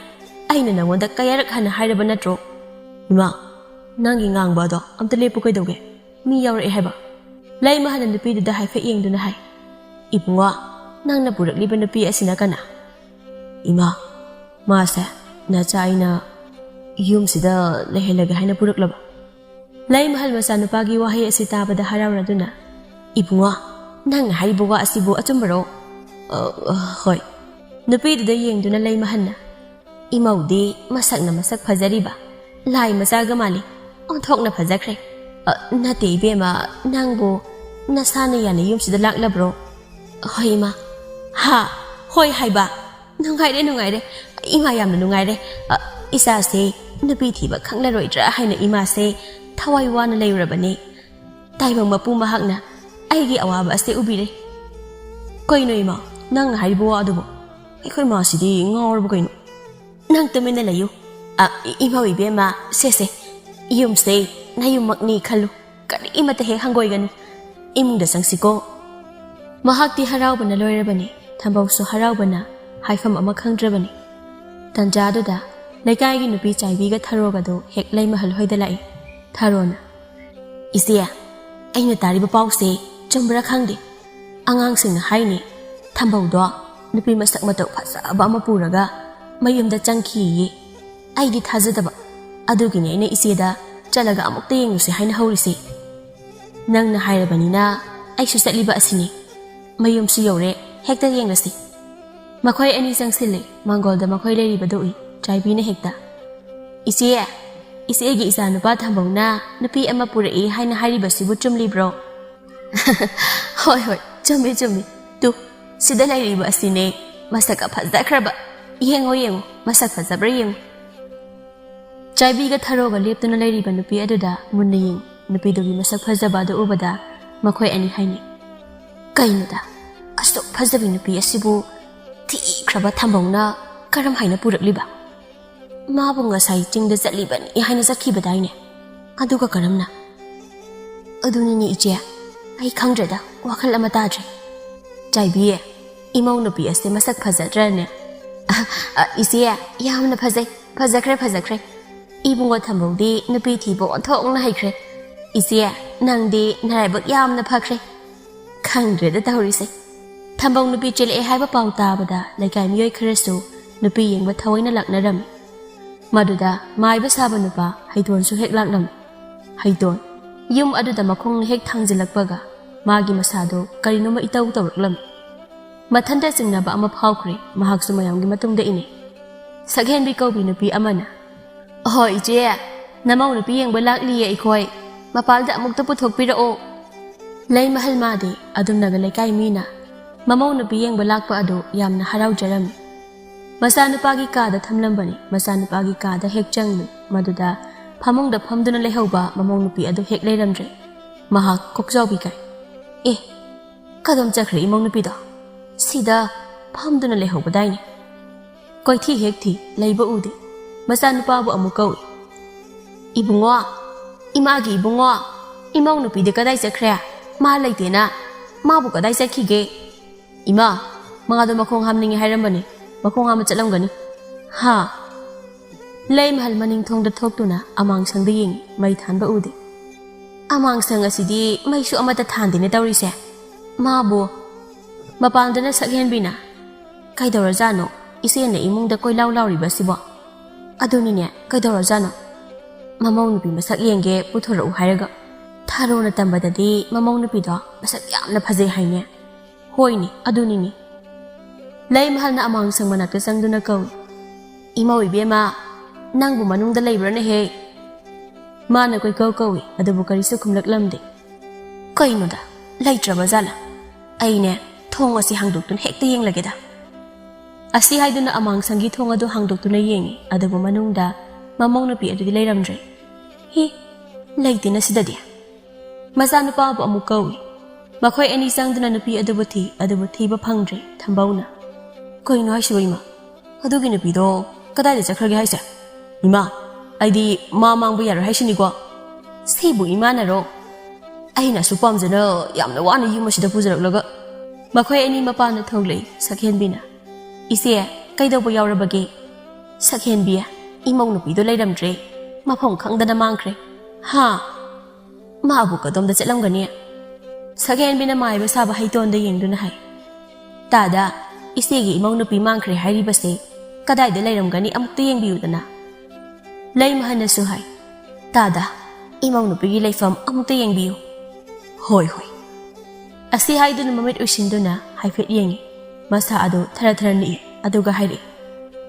ꯑꯩꯅ ꯅꯪꯉꯣꯟꯗ ꯀꯌꯥꯔꯛ ꯍꯟꯅ ꯍꯥꯏꯔꯕ ꯅꯠꯇ꯭ꯔꯣ?" "ꯏꯃꯥ, ꯅꯪꯒꯤ ꯉꯥꯡꯕ ꯑꯗꯣ ꯑꯝꯇ ꯂꯦꯞꯄꯨ ꯀꯩꯗꯧꯒꯦ? ꯃꯤ ꯌꯥꯎꯔꯛꯑꯦ ꯍꯥꯏꯕ?" ꯂꯩꯃꯍꯜꯅ ꯅꯨꯄꯤꯗꯨꯗ ꯍꯥꯏꯐꯦꯠ ꯌꯦꯡꯗꯨꯅ ꯍꯥꯏ, "ꯏꯕꯨꯡꯉꯣ, ꯅꯪꯅ ꯄꯨꯔꯛꯂꯤꯕ ꯅꯨꯄꯤ ꯑꯁꯤꯅ ꯀꯅꯥ?" "ꯏꯃꯥ, ꯃꯥꯁꯦ ꯅꯆꯥ ꯑꯩꯅ ꯌꯨꯝꯁꯤꯗ ꯂꯩꯍꯜꯂꯒꯦ ꯍꯥꯏꯅ ꯄꯨꯔꯛꯂꯕ?" ꯂꯩꯃꯍꯜ ꯃꯆꯥꯅꯨꯄꯥꯒꯤ ꯋꯥꯍꯩ ꯑꯁꯤ ꯇꯥꯕꯗ ꯍꯔꯥꯎꯔꯗꯨꯅ, "ꯏꯕꯨꯡꯉꯣ, ꯅꯪꯅ ꯍꯥꯏꯔꯤꯕ ꯋꯥ ꯑꯁꯤꯕꯨ ꯑꯆꯨꯝꯕꯔꯣ?" "ꯑ, ꯑ, ꯍꯣꯏ꯫" ꯅꯨꯄꯤꯗꯨꯗ ꯌꯦꯡꯗꯨꯅ ꯂꯩꯃꯍꯜꯅ, "ꯏꯃꯧꯗꯤ ꯃꯁꯛꯅ ꯃꯁꯛ ꯐꯖꯔꯤꯕ ꯂꯥꯏ ꯃꯆꯥꯒ ꯃꯥꯜꯂꯤ, ꯑꯣꯟꯊꯣꯛꯅ ꯐꯖꯈ꯭ꯔꯦ꯫ ꯑ, ꯅꯠꯇꯦ ꯏꯕꯦꯝꯃ, ꯅꯪꯕꯨ ꯅꯁꯥꯅ ꯌꯥꯅ ꯌꯨꯝꯁꯤꯗ ꯂꯥꯛꯂꯕ꯭ꯔꯣ? ꯍꯣꯏ ꯏꯃꯥ꯫ ꯍꯥ? ꯍꯣꯏ ꯍꯥꯏꯕ? ꯅꯨꯡꯉꯥꯏꯔꯦ, ꯅꯨꯡꯉꯥꯏꯔꯦ꯫ ꯏꯃꯥ ꯌꯥꯝꯅ ꯅꯨꯡꯉꯥꯏꯔꯦ꯫ ꯑ, ꯏꯆꯥꯁꯦ ꯅꯨꯄꯤ ꯊꯤꯕ ꯈꯪꯂꯔꯣꯏꯗ꯭ꯔꯥ ꯍꯥꯏꯅ ꯏꯃꯥꯁꯦ ꯊꯋꯥꯏ ꯋꯥꯅ ꯂꯩꯔꯨꯔꯕꯅꯤ꯫ ꯇꯥꯏꯕꯪ ꯃꯄꯨ ꯃꯍꯥꯛꯅ ꯑꯩꯒꯤ ꯑꯋꯥꯕ ꯑꯁꯦ ꯎꯕꯤꯔꯦ꯫ ꯀꯩꯅꯣ ꯏꯃꯥ, ꯅꯪꯅ ꯍꯥꯏꯔꯤꯕ ꯋꯥ ꯑꯗꯨꯕꯨ? ꯑꯩꯈꯣꯏ ꯃꯥꯁꯤꯗꯤ ꯉꯥꯎꯔꯕ ꯀꯩꯅꯣ? ꯅꯪ ꯇꯨꯃꯤꯟꯅ ꯂꯩꯌꯨ꯫ ꯑ, ꯏ-, ꯏꯃꯧ ꯏꯕꯦꯝꯃ, ꯁꯦ, ꯁꯦ, ꯌꯨꯝꯁꯦ ꯅꯌꯨꯝꯃꯛꯅꯤ ꯈꯜꯂꯨ, ꯀꯔꯤꯃꯠꯇ ꯍꯦꯛ ꯍꯪꯒꯣꯏꯒꯅꯨ꯫ ꯏꯃꯨꯡꯗ ꯆꯪꯁꯤꯀꯣ꯫ ꯃꯍꯥꯛꯇꯤ ꯍꯔꯥꯎꯕꯅ ꯂꯣꯏꯔꯕꯅꯤ, ꯊꯝꯕꯧꯁꯨ ꯍꯔꯥꯎꯕꯅ ꯍꯥꯏꯐꯝ ꯑꯃ ꯈꯪꯗ꯭ꯔꯕꯅꯤ꯫ ꯇꯟꯖꯥꯗꯨꯗ ꯂꯩꯀꯥꯏꯒꯤ ꯅꯨꯄꯤ ꯆꯥꯏꯕꯤꯒ ꯊꯔꯣꯒꯗꯨ ꯍꯦꯛ ꯂꯩꯃꯍꯜ ꯍꯣꯏꯗ ꯂꯥꯛꯏ꯫ ꯊꯔꯣꯅ, "ꯏꯆꯦ, ꯑꯩꯅ ꯇꯥꯔꯤꯕ ꯄꯥꯎꯁꯦ ꯆꯨꯝꯕ꯭ꯔꯥ ꯈꯪꯗꯦ꯫ ꯑꯉꯥꯡꯁꯤꯡꯅ ꯍꯥꯏꯅꯦ, ꯊꯝꯕꯧꯗꯣ ꯅꯨꯄꯤ ꯃꯁꯛ ꯃꯇꯧ ꯐꯖꯕ ꯑꯃ ꯄꯨꯔꯒ ꯃꯌꯨꯝꯗ ꯆꯪꯈꯤꯌꯦ꯫ ꯑꯩꯗꯤ ꯊꯥꯖꯗꯕ꯫ ꯑꯗꯨꯒꯤꯅꯦ ꯑꯩꯅ ꯏꯆꯦꯗ ꯆꯠꯂꯒ ꯑꯃꯨꯛꯇ ꯌꯦꯡꯉꯨꯁꯦ ꯍꯥꯏꯅ ꯍꯧꯔꯤꯁꯦ꯫ ꯅꯪꯅ ꯍꯥꯏꯔꯕꯅꯤꯅ ꯑꯩꯁꯨ ꯆꯠꯂꯤꯕ ꯑꯁꯤꯅꯤ꯫ ꯃꯌꯨꯝꯁꯨ ꯌꯧꯔꯦ, ꯍꯦꯛꯇ ꯌꯦꯡꯂꯁꯤ꯫" ꯃꯈꯣꯏ ꯑꯅꯤ ꯆꯪꯁꯤꯜꯂꯦ꯫ ꯃꯥꯡꯒꯣꯜꯗ ꯃꯈꯣꯏ ꯂꯩꯔꯤꯕꯗꯨ ꯎꯏ꯫ ꯆꯥꯏꯕꯤꯅ ꯍꯦꯛꯇ, "ꯏꯆꯦ, ꯏꯆꯦꯒꯤ ꯏꯆꯥꯅꯨꯄꯥ ꯊꯝꯕꯧꯅ ꯅꯨꯄꯤ ꯑꯃ ꯄꯨꯔꯛꯏ ꯍꯥꯏꯅ ꯍꯥꯏꯔꯤꯕꯁꯤꯕꯨ ꯆꯨꯝꯂꯤꯕ꯭ꯔꯣ?" "ꯍꯣꯏ, ꯍꯣꯏ, ꯆꯨꯝꯃꯤ, ꯆꯨꯝꯃꯤ꯫ ꯇꯨ, ꯁꯤꯗ ꯂꯩꯔꯤꯕ ꯑꯁꯤꯅꯦ꯫ ꯃꯁꯛꯀ ꯐꯖꯈ꯭ꯔꯕ꯫ ꯌꯦꯡꯉꯣ, ꯌꯦꯡꯉꯣ, ꯃꯁꯛ ꯐꯖꯕ꯭ꯔꯥ ꯌꯦꯡꯉꯣ꯫" ꯆꯥꯏꯕꯤꯒ ꯊꯔꯣꯒ ꯂꯦꯞꯇꯨꯅ ꯂꯩꯔꯤꯕ ꯅꯨꯄꯤ ꯑꯗꯨꯗ ꯃꯨꯟꯅ ꯌꯦꯡꯉꯤ꯫ ꯅꯨꯄꯤꯗꯨꯒꯤ ꯃꯁꯛ ꯐꯖꯕ ꯑꯗꯨ ꯎꯕꯗ ꯃꯈꯣꯏ ꯑꯅꯤ ꯍꯥꯏꯅꯩ, "ꯀꯩꯅꯣꯗ, ꯑꯁꯨꯛ ꯐꯖꯕꯤ ꯅꯨꯄꯤ ꯑꯁꯤꯕꯨ ꯊꯤꯈ꯭ꯔꯕ ꯊꯝꯕꯧꯅ ꯀꯔꯝ ꯍꯥꯏꯅ ꯄꯨꯔꯛꯂꯤꯕ? ꯃꯥꯕꯨ ꯉꯁꯥꯏ ꯆꯤꯡꯗ ꯆꯠꯂꯤꯕꯅꯤ ꯍꯥꯏꯅ ꯆꯠꯈꯤꯕꯗꯥꯏꯅꯦ? ꯑꯗꯨꯒ ꯀꯔꯝꯅ?" "ꯑꯗꯨꯅꯤꯅꯦ ꯏꯆꯦ, ꯑꯩ ꯈꯪꯗ꯭ꯔꯦꯗ, ꯋꯥꯈꯜ ꯑꯃ ꯇꯥꯗ꯭ꯔꯦ꯫" "ꯆꯥꯏꯕꯤ, ꯏꯃꯧ ꯅꯨꯄꯤ ꯑꯁꯦ ꯃꯁꯛ ꯐꯖꯗ꯭ꯔꯅꯦ?" "ꯑ, ꯑ, ꯏꯆꯦ, ꯌꯥꯝꯅ ꯐꯖꯩ꯫ ꯐꯖꯈ꯭ꯔꯦ, ꯐꯖꯈ꯭ꯔꯦ꯫ ꯏꯕꯨꯡꯉꯣ ꯊꯝꯕꯧꯗꯤ ꯅꯨꯄꯤ ꯊꯤꯕ ꯑꯣꯟꯊꯣꯛꯅ ꯍꯩꯈ꯭ꯔꯦ꯫ ꯏꯆꯦ, ꯅꯪꯗꯤ ꯅꯔꯥꯏꯕꯛ ꯌꯥꯝꯅ ꯐꯈ꯭ꯔꯦ꯫" ꯈꯪꯗ꯭ꯔꯦꯗ ꯇꯧꯔꯤꯁꯦ꯫ ꯊꯝꯕꯧ ꯅꯨꯄꯤ ꯆꯦꯜꯂꯛꯑꯦ ꯍꯥꯏꯕ ꯄꯥꯎ ꯇꯥꯕꯗ ꯂꯩꯀꯥꯏ ꯃꯤꯑꯣꯏ ꯈꯔꯁꯨ ꯅꯨꯄꯤ ꯌꯦꯡꯕ ꯊꯑꯣꯏꯅ ꯂꯥꯛꯅꯔꯝꯃꯤ꯫ ꯃꯗꯨꯗ ꯃꯥꯏꯕ ꯁꯥꯕ ꯅꯨꯄꯥ ꯍꯩꯇꯣꯟꯁꯨ ꯍꯦꯛ ꯂꯥꯛꯂꯝꯃꯤ꯫ ꯍꯩꯇꯣꯟ, ꯌꯨꯝ ꯑꯗꯨꯗ ꯃꯈꯣꯡꯅ ꯍꯦꯛ ꯊꯥꯡꯖꯤꯜꯂꯛꯄꯒ ꯃꯥꯒꯤ ꯃꯁꯥꯗꯣ ꯀꯔꯤꯅꯣꯃ ꯏꯇꯧ ꯇꯧꯔꯛꯂꯝꯃꯤ꯫ ꯃꯊꯟꯇ ꯆꯤꯡꯅꯕ ꯑꯃ ꯐꯥꯎꯈ꯭ꯔꯦ꯫ ꯃꯍꯥꯛꯁꯨ ꯃꯌꯥꯝꯒꯤ ꯃꯇꯨꯡꯗ ꯏꯅꯩ꯫ ꯁꯛꯍꯦꯟꯕꯤ ꯀꯧꯕꯤ ꯅꯨꯄꯤ ꯑꯃꯅ, "ꯑꯍꯣ ꯏꯆꯦ, ꯅꯃꯧ ꯅꯨꯄꯤ ꯌꯦꯡꯕ ꯂꯥꯛꯂꯤꯌꯦ ꯑꯩꯈꯣꯏ꯫" ꯃꯄꯥꯜꯗ ꯑꯃꯨꯛꯇ ꯄꯨꯊꯣꯛꯄꯤꯔꯛꯑꯣ꯫ ꯂꯩꯃꯍꯜ ꯃꯥꯗꯤ ꯑꯗꯨꯝꯅꯒ ꯂꯩꯀꯥꯏ ꯃꯤꯅ ꯃꯃꯧ ꯅꯨꯄꯤ ꯌꯦꯡꯕ ꯂꯥꯛꯄ ꯑꯗꯨ ꯌꯥꯝꯅ ꯍꯔꯥꯎꯖꯔꯝꯃꯤ꯫ ꯃꯆꯥꯅꯨꯄꯥꯒꯤ ꯀꯥꯗ ꯊꯝꯂꯝꯕꯅꯤ꯫ ꯃꯆꯥꯅꯨꯄꯥꯒꯤ ꯀꯥꯗ ꯍꯦꯛ ꯆꯪꯂꯨ, ꯃꯗꯨꯗ ꯐꯃꯨꯡꯗ ꯐꯝꯗꯨꯅ ꯂꯩꯍꯧꯕ ꯃꯃꯧ ꯅꯨꯄꯤ ꯑꯗꯨ ꯍꯦꯛ ꯂꯩꯔꯝꯗ꯭ꯔꯦ꯫ ꯃꯍꯥꯛ ꯀꯣꯛꯆꯥꯎꯕꯤ ꯀꯥꯏ꯫ "ꯑꯦ, ꯀꯗꯣꯝ ꯆꯠꯈ꯭ꯔꯦ ꯏꯃꯧ ꯅꯨꯄꯤꯗꯣ? ꯁꯤꯗ ꯐꯝꯗꯨꯅ ꯂꯩꯍꯧꯕꯗꯥꯏꯅꯦ?" ꯀꯣꯏꯊꯤ ꯍꯦꯛ ꯊꯤ, ꯂꯩꯕ ꯎꯗꯦ꯫ ꯃꯆꯥꯅꯨꯄꯥꯕꯨ ꯑꯃꯨꯛ ꯀꯧꯏ꯫ "ꯏꯕꯨꯡꯉꯣ, ꯏꯃꯥꯒꯤ ꯏꯕꯨꯡꯉꯣ, ꯏꯃꯧ ꯅꯨꯄꯤꯗꯤ ꯀꯗꯥꯏ ꯆꯠꯈ꯭ꯔꯦ? ꯃꯥ ꯂꯩꯇꯦꯅ꯫ ꯃꯥꯕꯨ ꯀꯗꯥꯏ ꯆꯠꯈꯤꯒꯦ?" "ꯏꯃꯥ, ꯃꯥꯗꯣ ꯃꯈꯣꯡ ꯍꯥꯝꯅꯤꯡꯉꯦ ꯍꯥꯏꯔꯝꯕꯅꯤ꯫ ꯃꯈꯣꯡ ꯍꯥꯝꯕ ꯆꯠꯂꯝꯒꯅꯤ꯫" "ꯍꯥ?" ꯂꯩꯃꯍꯜ ꯃꯅꯤꯡ ꯊꯣꯡꯗ ꯊꯣꯛꯇꯨꯅ ꯑꯃꯥꯡꯁꯪꯗ ꯌꯦꯡꯏ꯫ ꯃꯩ ꯊꯥꯟꯕ ꯎꯗꯦ꯫ "ꯑꯃꯥꯡꯁꯪ ꯑꯁꯤꯗꯤ ꯃꯩꯁꯨ ꯑꯃꯠꯇ ꯊꯥꯟꯗꯦꯅꯦ ꯇꯧꯔꯤꯁꯦ꯫ ꯃꯥꯕꯨ..." ꯃꯄꯥꯟꯗꯅ ꯁꯛꯍꯦꯟꯕꯤꯅ, "ꯀꯩꯗꯧꯔꯖꯥꯠꯅꯣ ꯏꯆꯦꯅ ꯏꯃꯨꯡꯗ ꯀꯣꯏꯂꯥꯎ ꯂꯥꯎꯔꯤꯕꯁꯤꯕꯣ? ꯑꯗꯨꯅꯤꯅꯦ, ꯀꯩꯗꯧꯔꯖꯥꯠꯅꯣ? ꯃꯃꯧ ꯅꯨꯄꯤ ꯃꯁꯛ ꯌꯦꯡꯒꯦ ꯄꯨꯊꯣꯔꯛꯎ ꯍꯥꯏꯔꯒ꯫ ꯊꯥꯔꯣꯅ ꯇꯝꯕꯗꯗꯤ ꯃꯃꯧ ꯅꯨꯄꯤꯗꯣ ꯃꯁꯛ ꯌꯥꯝꯅ ꯐꯖꯩ ꯍꯥꯏꯅꯦ꯫" "ꯍꯣꯏꯅꯦ, ꯑꯗꯨꯅꯤꯅꯦ꯫" ꯂꯩꯃꯍꯜꯅ ꯑꯃꯥꯡꯁꯪ ꯃꯅꯥꯛꯇ ꯆꯪꯗꯨꯅ ꯀꯧꯏ꯫ "ꯏꯃꯧ ꯏꯕꯦꯝꯃ, ꯅꯪꯕꯨ ꯃꯅꯨꯡꯗ ꯂꯩꯕ꯭ꯔꯥꯅꯦꯍꯦ?" ꯃꯥꯅ ꯀꯣꯏꯀꯧ ꯀꯧꯏ, ꯑꯗꯨꯕꯨ ꯀꯔꯤꯁꯨ ꯈꯨꯝꯂꯛꯂꯝꯗꯦ꯫ "ꯀꯩꯅꯣꯗ, ꯂꯩꯇ꯭ꯔꯕ ꯖꯥꯠꯂ? ꯑꯩꯅꯦ, ꯊꯣꯡ ꯑꯁꯤ ꯍꯥꯡꯗꯣꯛꯇꯨꯅ ꯍꯦꯛꯇ ꯌꯦꯡꯂꯒꯦꯗ꯫" ꯑꯁꯤ ꯍꯥꯏꯗꯨꯅ ꯑꯃꯥꯡꯁꯪꯒꯤ ꯊꯣꯡ ꯑꯗꯨ ꯍꯥꯡꯗꯣꯛꯇꯨꯅ ꯌꯦꯡꯏ, ꯑꯗꯨꯕꯨ ꯃꯅꯨꯡꯗ ꯃꯃꯧ ꯅꯨꯄꯤ ꯑꯗꯨꯗꯤ ꯂꯩꯔꯝꯗ꯭ꯔꯦ꯫ "ꯍꯤ, ꯂꯩꯇꯦꯅ ꯁꯤꯗꯗꯤ꯫" ꯃꯆꯥꯅꯨꯄꯥꯕꯨ ꯑꯃꯨꯛ ꯀꯧꯏ꯫ ꯃꯈꯣꯏ ꯑꯅꯤ ꯆꯪꯗꯨꯅ ꯅꯨꯄꯤ ꯑꯗꯨꯕꯨ ꯊꯤ, ꯑꯗꯨꯕꯨ ꯊꯤꯕ ꯐꯪꯗ꯭ꯔꯦ꯫ ꯊꯝꯕꯧꯅ, "ꯀꯩꯅꯣ ꯍꯥꯏꯁꯤꯕꯣ ꯏꯃꯥ? ꯑꯗꯨꯒꯤ ꯅꯨꯄꯤꯗꯣ ꯀꯗꯥꯏꯗ ꯆꯠꯈ꯭ꯔꯒꯦ ꯍꯥꯏꯁꯦ? ꯏꯃꯥ, ꯑꯩꯗꯤ ꯃꯥ ꯃꯥꯡꯕ ꯌꯥꯔꯣꯏ ꯍꯥꯏꯁꯤꯅꯤꯀꯣ꯫ ꯁꯤꯕꯨ ꯏꯃꯥꯅꯔꯣ? ꯑꯩꯅ ꯑꯁꯨꯛ ꯄꯥꯝꯖꯅ ꯌꯥꯝꯅ ꯋꯥꯅ ꯌꯨꯝ ꯑꯁꯤꯗ ꯄꯨꯖꯔꯛꯂꯒ꯫" ꯃꯈꯣꯏ ꯑꯅꯤ ꯃꯄꯥꯟꯗ ꯊꯣꯛꯂꯛꯏ꯫ ꯁꯛꯍꯦꯟꯕꯤꯅ, "ꯏꯆꯦ, ꯀꯩꯗꯧꯕ ꯌꯥꯎꯔꯕꯒꯦ?" ꯁꯛꯍꯦꯟꯕꯤ, "ꯏꯃꯧ ꯅꯨꯄꯤꯗꯣ ꯂꯩꯔꯝꯗ꯭ꯔꯦ꯫ ꯃꯐꯝ ꯈꯪꯗꯅ ꯃꯥꯡꯈ꯭ꯔꯦ꯫" "ꯍꯥ?" "ꯃꯥꯕꯨ ꯀꯗꯣꯝꯗ ꯆꯠꯂꯝꯒꯅꯤ?" ꯁꯛꯍꯦꯟꯕꯤꯅ ꯃꯥꯏꯕ ꯁꯥꯕ ꯍꯩꯇꯣꯟꯗ ꯌꯦꯡꯗꯨꯅ ꯍꯥꯏ, "ꯇꯥꯗ, ꯏꯆꯦꯒꯤ ꯏꯃꯧ ꯅꯨꯄꯤ ꯃꯥꯡꯈ꯭ꯔꯦ ꯍꯥꯏꯔꯤꯕꯁꯦ ꯀꯗꯥꯏꯗ ꯂꯩꯔꯝꯒꯅꯤ, ꯑꯃꯨꯛꯇ ꯌꯦꯡꯕꯤꯌꯨꯗꯅ꯫" ꯂꯩꯃꯍꯟꯅꯁꯨ ꯍꯥꯏ, "ꯇꯥꯗ, ꯏꯃꯧ ꯅꯨꯄꯤꯒꯤ ꯂꯩꯐꯝ ꯑꯃꯨꯛꯇ ꯌꯦꯡꯕꯤꯌꯨ꯫" "ꯍꯣꯏ, ꯍꯣꯏ꯫" ꯑꯁꯤ ꯍꯥꯏꯗꯨꯅ ꯃꯃꯤꯠ ꯎꯏꯁꯤꯟꯗꯨꯅ ꯍꯥꯏꯐꯦꯠ ꯌꯦꯡꯏ꯫ ꯃꯁꯥ ꯑꯗꯨ ꯊꯔ ꯊꯔ ꯅꯤꯛꯏ, ꯑꯗꯨꯒ ꯍꯥꯏꯔꯛꯏ,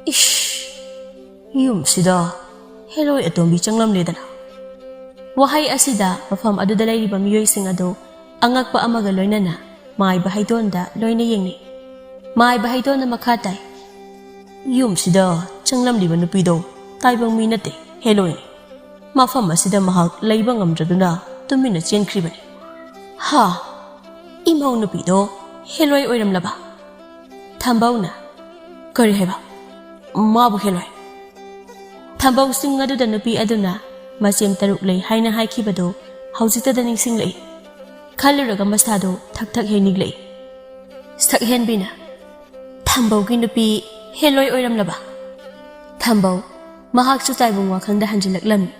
"ꯏꯁ, ꯌꯨꯝꯁꯤꯗ ꯍꯦꯂꯣꯏ ꯑꯇꯣꯝꯕꯤ ꯆꯪꯂꯝꯂꯦꯗꯅ꯫ ꯋꯥꯍꯩ ꯑꯁꯤꯗ ꯃꯐꯝ ꯑꯗꯨꯗ ꯂꯩꯔꯤꯕ ꯃꯤꯑꯣꯏꯁꯤꯡ ꯑꯗꯨ ꯑꯉꯛꯄ ꯑꯃꯒ ꯂꯣꯏꯅꯅ ꯃꯥꯏꯕ ꯍꯩꯗꯣꯟꯗ ꯂꯣꯏꯅ ꯌꯦꯡꯅꯩ꯫ ꯃꯥꯏꯕ ꯍꯩꯗꯣꯟꯅ ꯃꯈꯥ ꯇꯥꯏ, "ꯌꯨꯝꯁꯤꯗ ꯆꯪꯂꯝꯂꯤꯕ ꯅꯨꯄꯤꯗꯣ ꯇꯥꯏꯕꯪ ꯃꯤ ꯅꯠꯇꯦ, ꯍꯦꯂꯣꯏꯅꯤ꯫ ꯃꯐꯝ ꯑꯁꯤꯗ ꯃꯍꯥꯛ ꯂꯩꯕ ꯉꯝꯗ꯭ꯔꯗꯨꯅ ꯇꯨꯃꯤꯟꯅ ꯆꯦꯟꯈ꯭ꯔꯤꯕꯅꯤ꯫" "ꯍꯥ? ꯏꯃꯧ ꯅꯨꯄꯤꯗꯣ ꯍꯦꯂꯣꯏ ꯑꯣꯏꯔꯝꯂꯕ?" ꯊꯝꯕꯧꯅ, "ꯀꯔꯤ ꯍꯥꯏꯕ? ꯃꯥꯕꯨ ꯍꯦꯂꯣꯏ?" ꯊꯝꯕꯧꯁꯤꯡ ꯑꯗꯨꯗ ꯅꯨꯄꯤ ꯑꯗꯨꯅ ꯃꯆꯦꯝ ꯇꯔꯨꯛ ꯂꯩ ꯍꯥꯏꯅ ꯍꯥꯏꯈꯤꯕꯗꯨ ꯍꯧꯖꯤꯛꯇꯗ ꯅꯤꯡꯁꯤꯡꯂꯛꯏ꯫ ꯈꯜꯂꯨꯔꯒ ꯃꯁꯥꯗꯨ ꯊꯛ ꯊꯛ ꯍꯦꯛ ꯅꯤꯛꯂꯛꯏ꯫ ꯁꯛꯍꯦꯟꯕꯤꯅ, "ꯊꯝꯕꯧꯒꯤ ꯅꯨꯄꯤ ꯍꯦꯂꯣꯏ ꯑꯣꯏꯔꯝꯂꯕ?" ꯊꯝꯕꯧ, ꯃꯍꯥꯛꯁꯨ ꯇꯥꯏꯕꯪ ꯋꯥꯈꯜꯗ ꯍꯟꯖꯤꯜꯂꯛꯂꯝꯃꯤ꯫